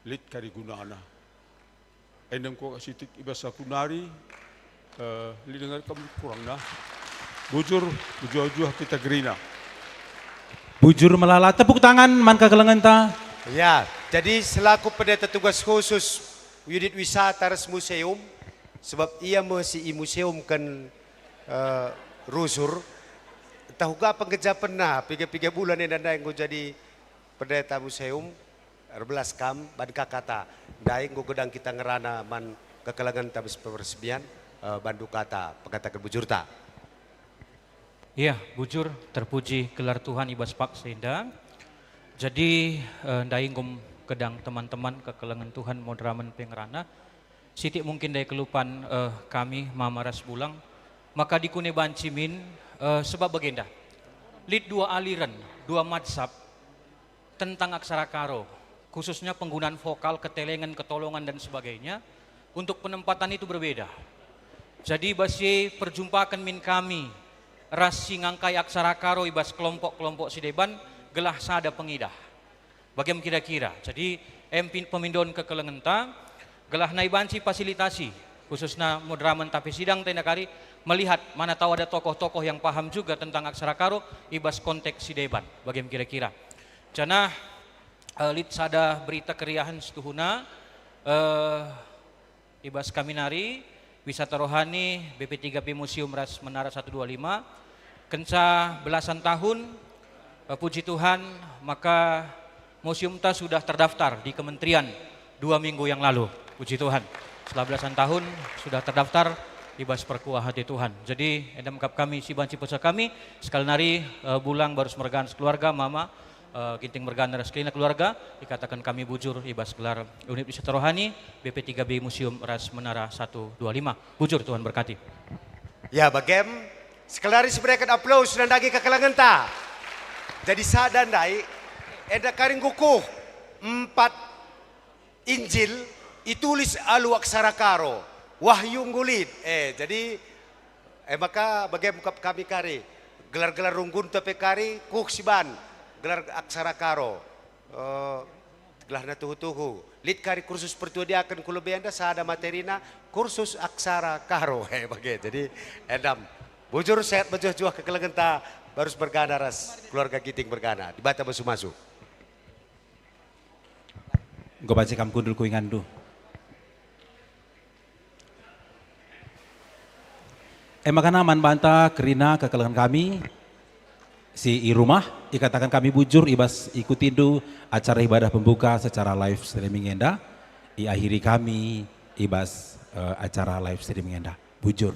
lit kari gunana. Enda enggo sitik i bas aku nari, eh, lit denga kam kurangna. Bujur, mejuah-juah kita kerina. Bujur melala, tepuk tangan man kekelengenta. Ya, jadi selaku pendeta tugas khusus Unit Wisata ras Museum, sebab ia me si imuseumken, eh, rusur, ntah uga penggejapenna piga-piga bulan enda ndai enggo jadi pendeta museum, erbelas kam ban kakata. Ndai enggo gedang kita ngerana man kekelengenta bas peresmian, eh, bandu kata, pengataken bujurta. Iya, bujur, terpuji gelar Tuhan i bas paksa enda. Jadi, eh, ndai enggo gedang teman-teman kekelengen Tuhan moderamen pe ngerana. Sitik mungkin ndai kelupan, eh, kami, mama ras bulang. Maka dikune banci min, eh, sebab bagenda. Lit dua aliran, dua madsab tentang aksara Karo, khususnya penggunaan vokal, ketelengen, ketolongan, dan sebagainya, untuk penempatan itu berbeda. Jadi, bas e perjumpaken min kami ras si ngangkai aksara Karo i bas kelompok-kelompok si deban, gelah sada pengidah. Bage me kira-kira. Jadi, em pin-, pemindon kekelengenta, Gelah nai banci fasilitasi, khususna moderamen tapi sidang tenda kari melihat mana tahu ada tokoh-tokoh yang paham juga tentang aksara Karo i bas konteks si deban, bagi kira-kira. Janah, eh, lit sada berita keriahen situhuna, eh, i bas kami nari, wisata rohani, B P tiga B Museum ras Menara satu dua lima, kenca belasan tahun, eh, puji Tuhan, maka museumta sudah terdaftar di kementerian dua minggu yang lalu. Puji Tuhan, setelah belasan tahun sudah terdaftar i bas perkuah ate Tuhan. Jadi, enda mekap kami si banci pesa kami, sekali nari, eh, Bulang barus mergan sekeluarga, Mama, eh, Ginting mergana ras kerina keluarga, ikataken kami bujur i bas gelar Unit Wisata Rohani, B P tiga B Museum ras Menara satu dua lima. Bujur, Tuhan berkati. Ya, bagem, sekali nari sibereken aplaus nandangi kekelengenta. Jadi sada ndai, enda kari nggo kuh empat Injil itulis alu aksara Karo, Wahyu nggo lit. Eh, jadi, eh, maka bage mekap kami kari, gelar-gelar runggunta pe kari kuh siban gelar aksara Karo. Eh, gelahna tuhu-tuhu. Lit kari kursus pertua diaken ku lebe enda, sada materina kursus aksara Karo. Eh, bage. Jadi, endam. Bujur sehat mejuah-juah kekelengenta, barus mergana ras keluarga Ginting mergana. Dibata masu-masu. Enggo banci kam kundul ku inganndu. E maka man banta kerina kekelengen kami si i rumah, ikataken kami bujur i bas ikutindu acara ibadah pembuka secara live streaming enda, iakhiri kami i bas, eh, acara live streaming enda. Bujur.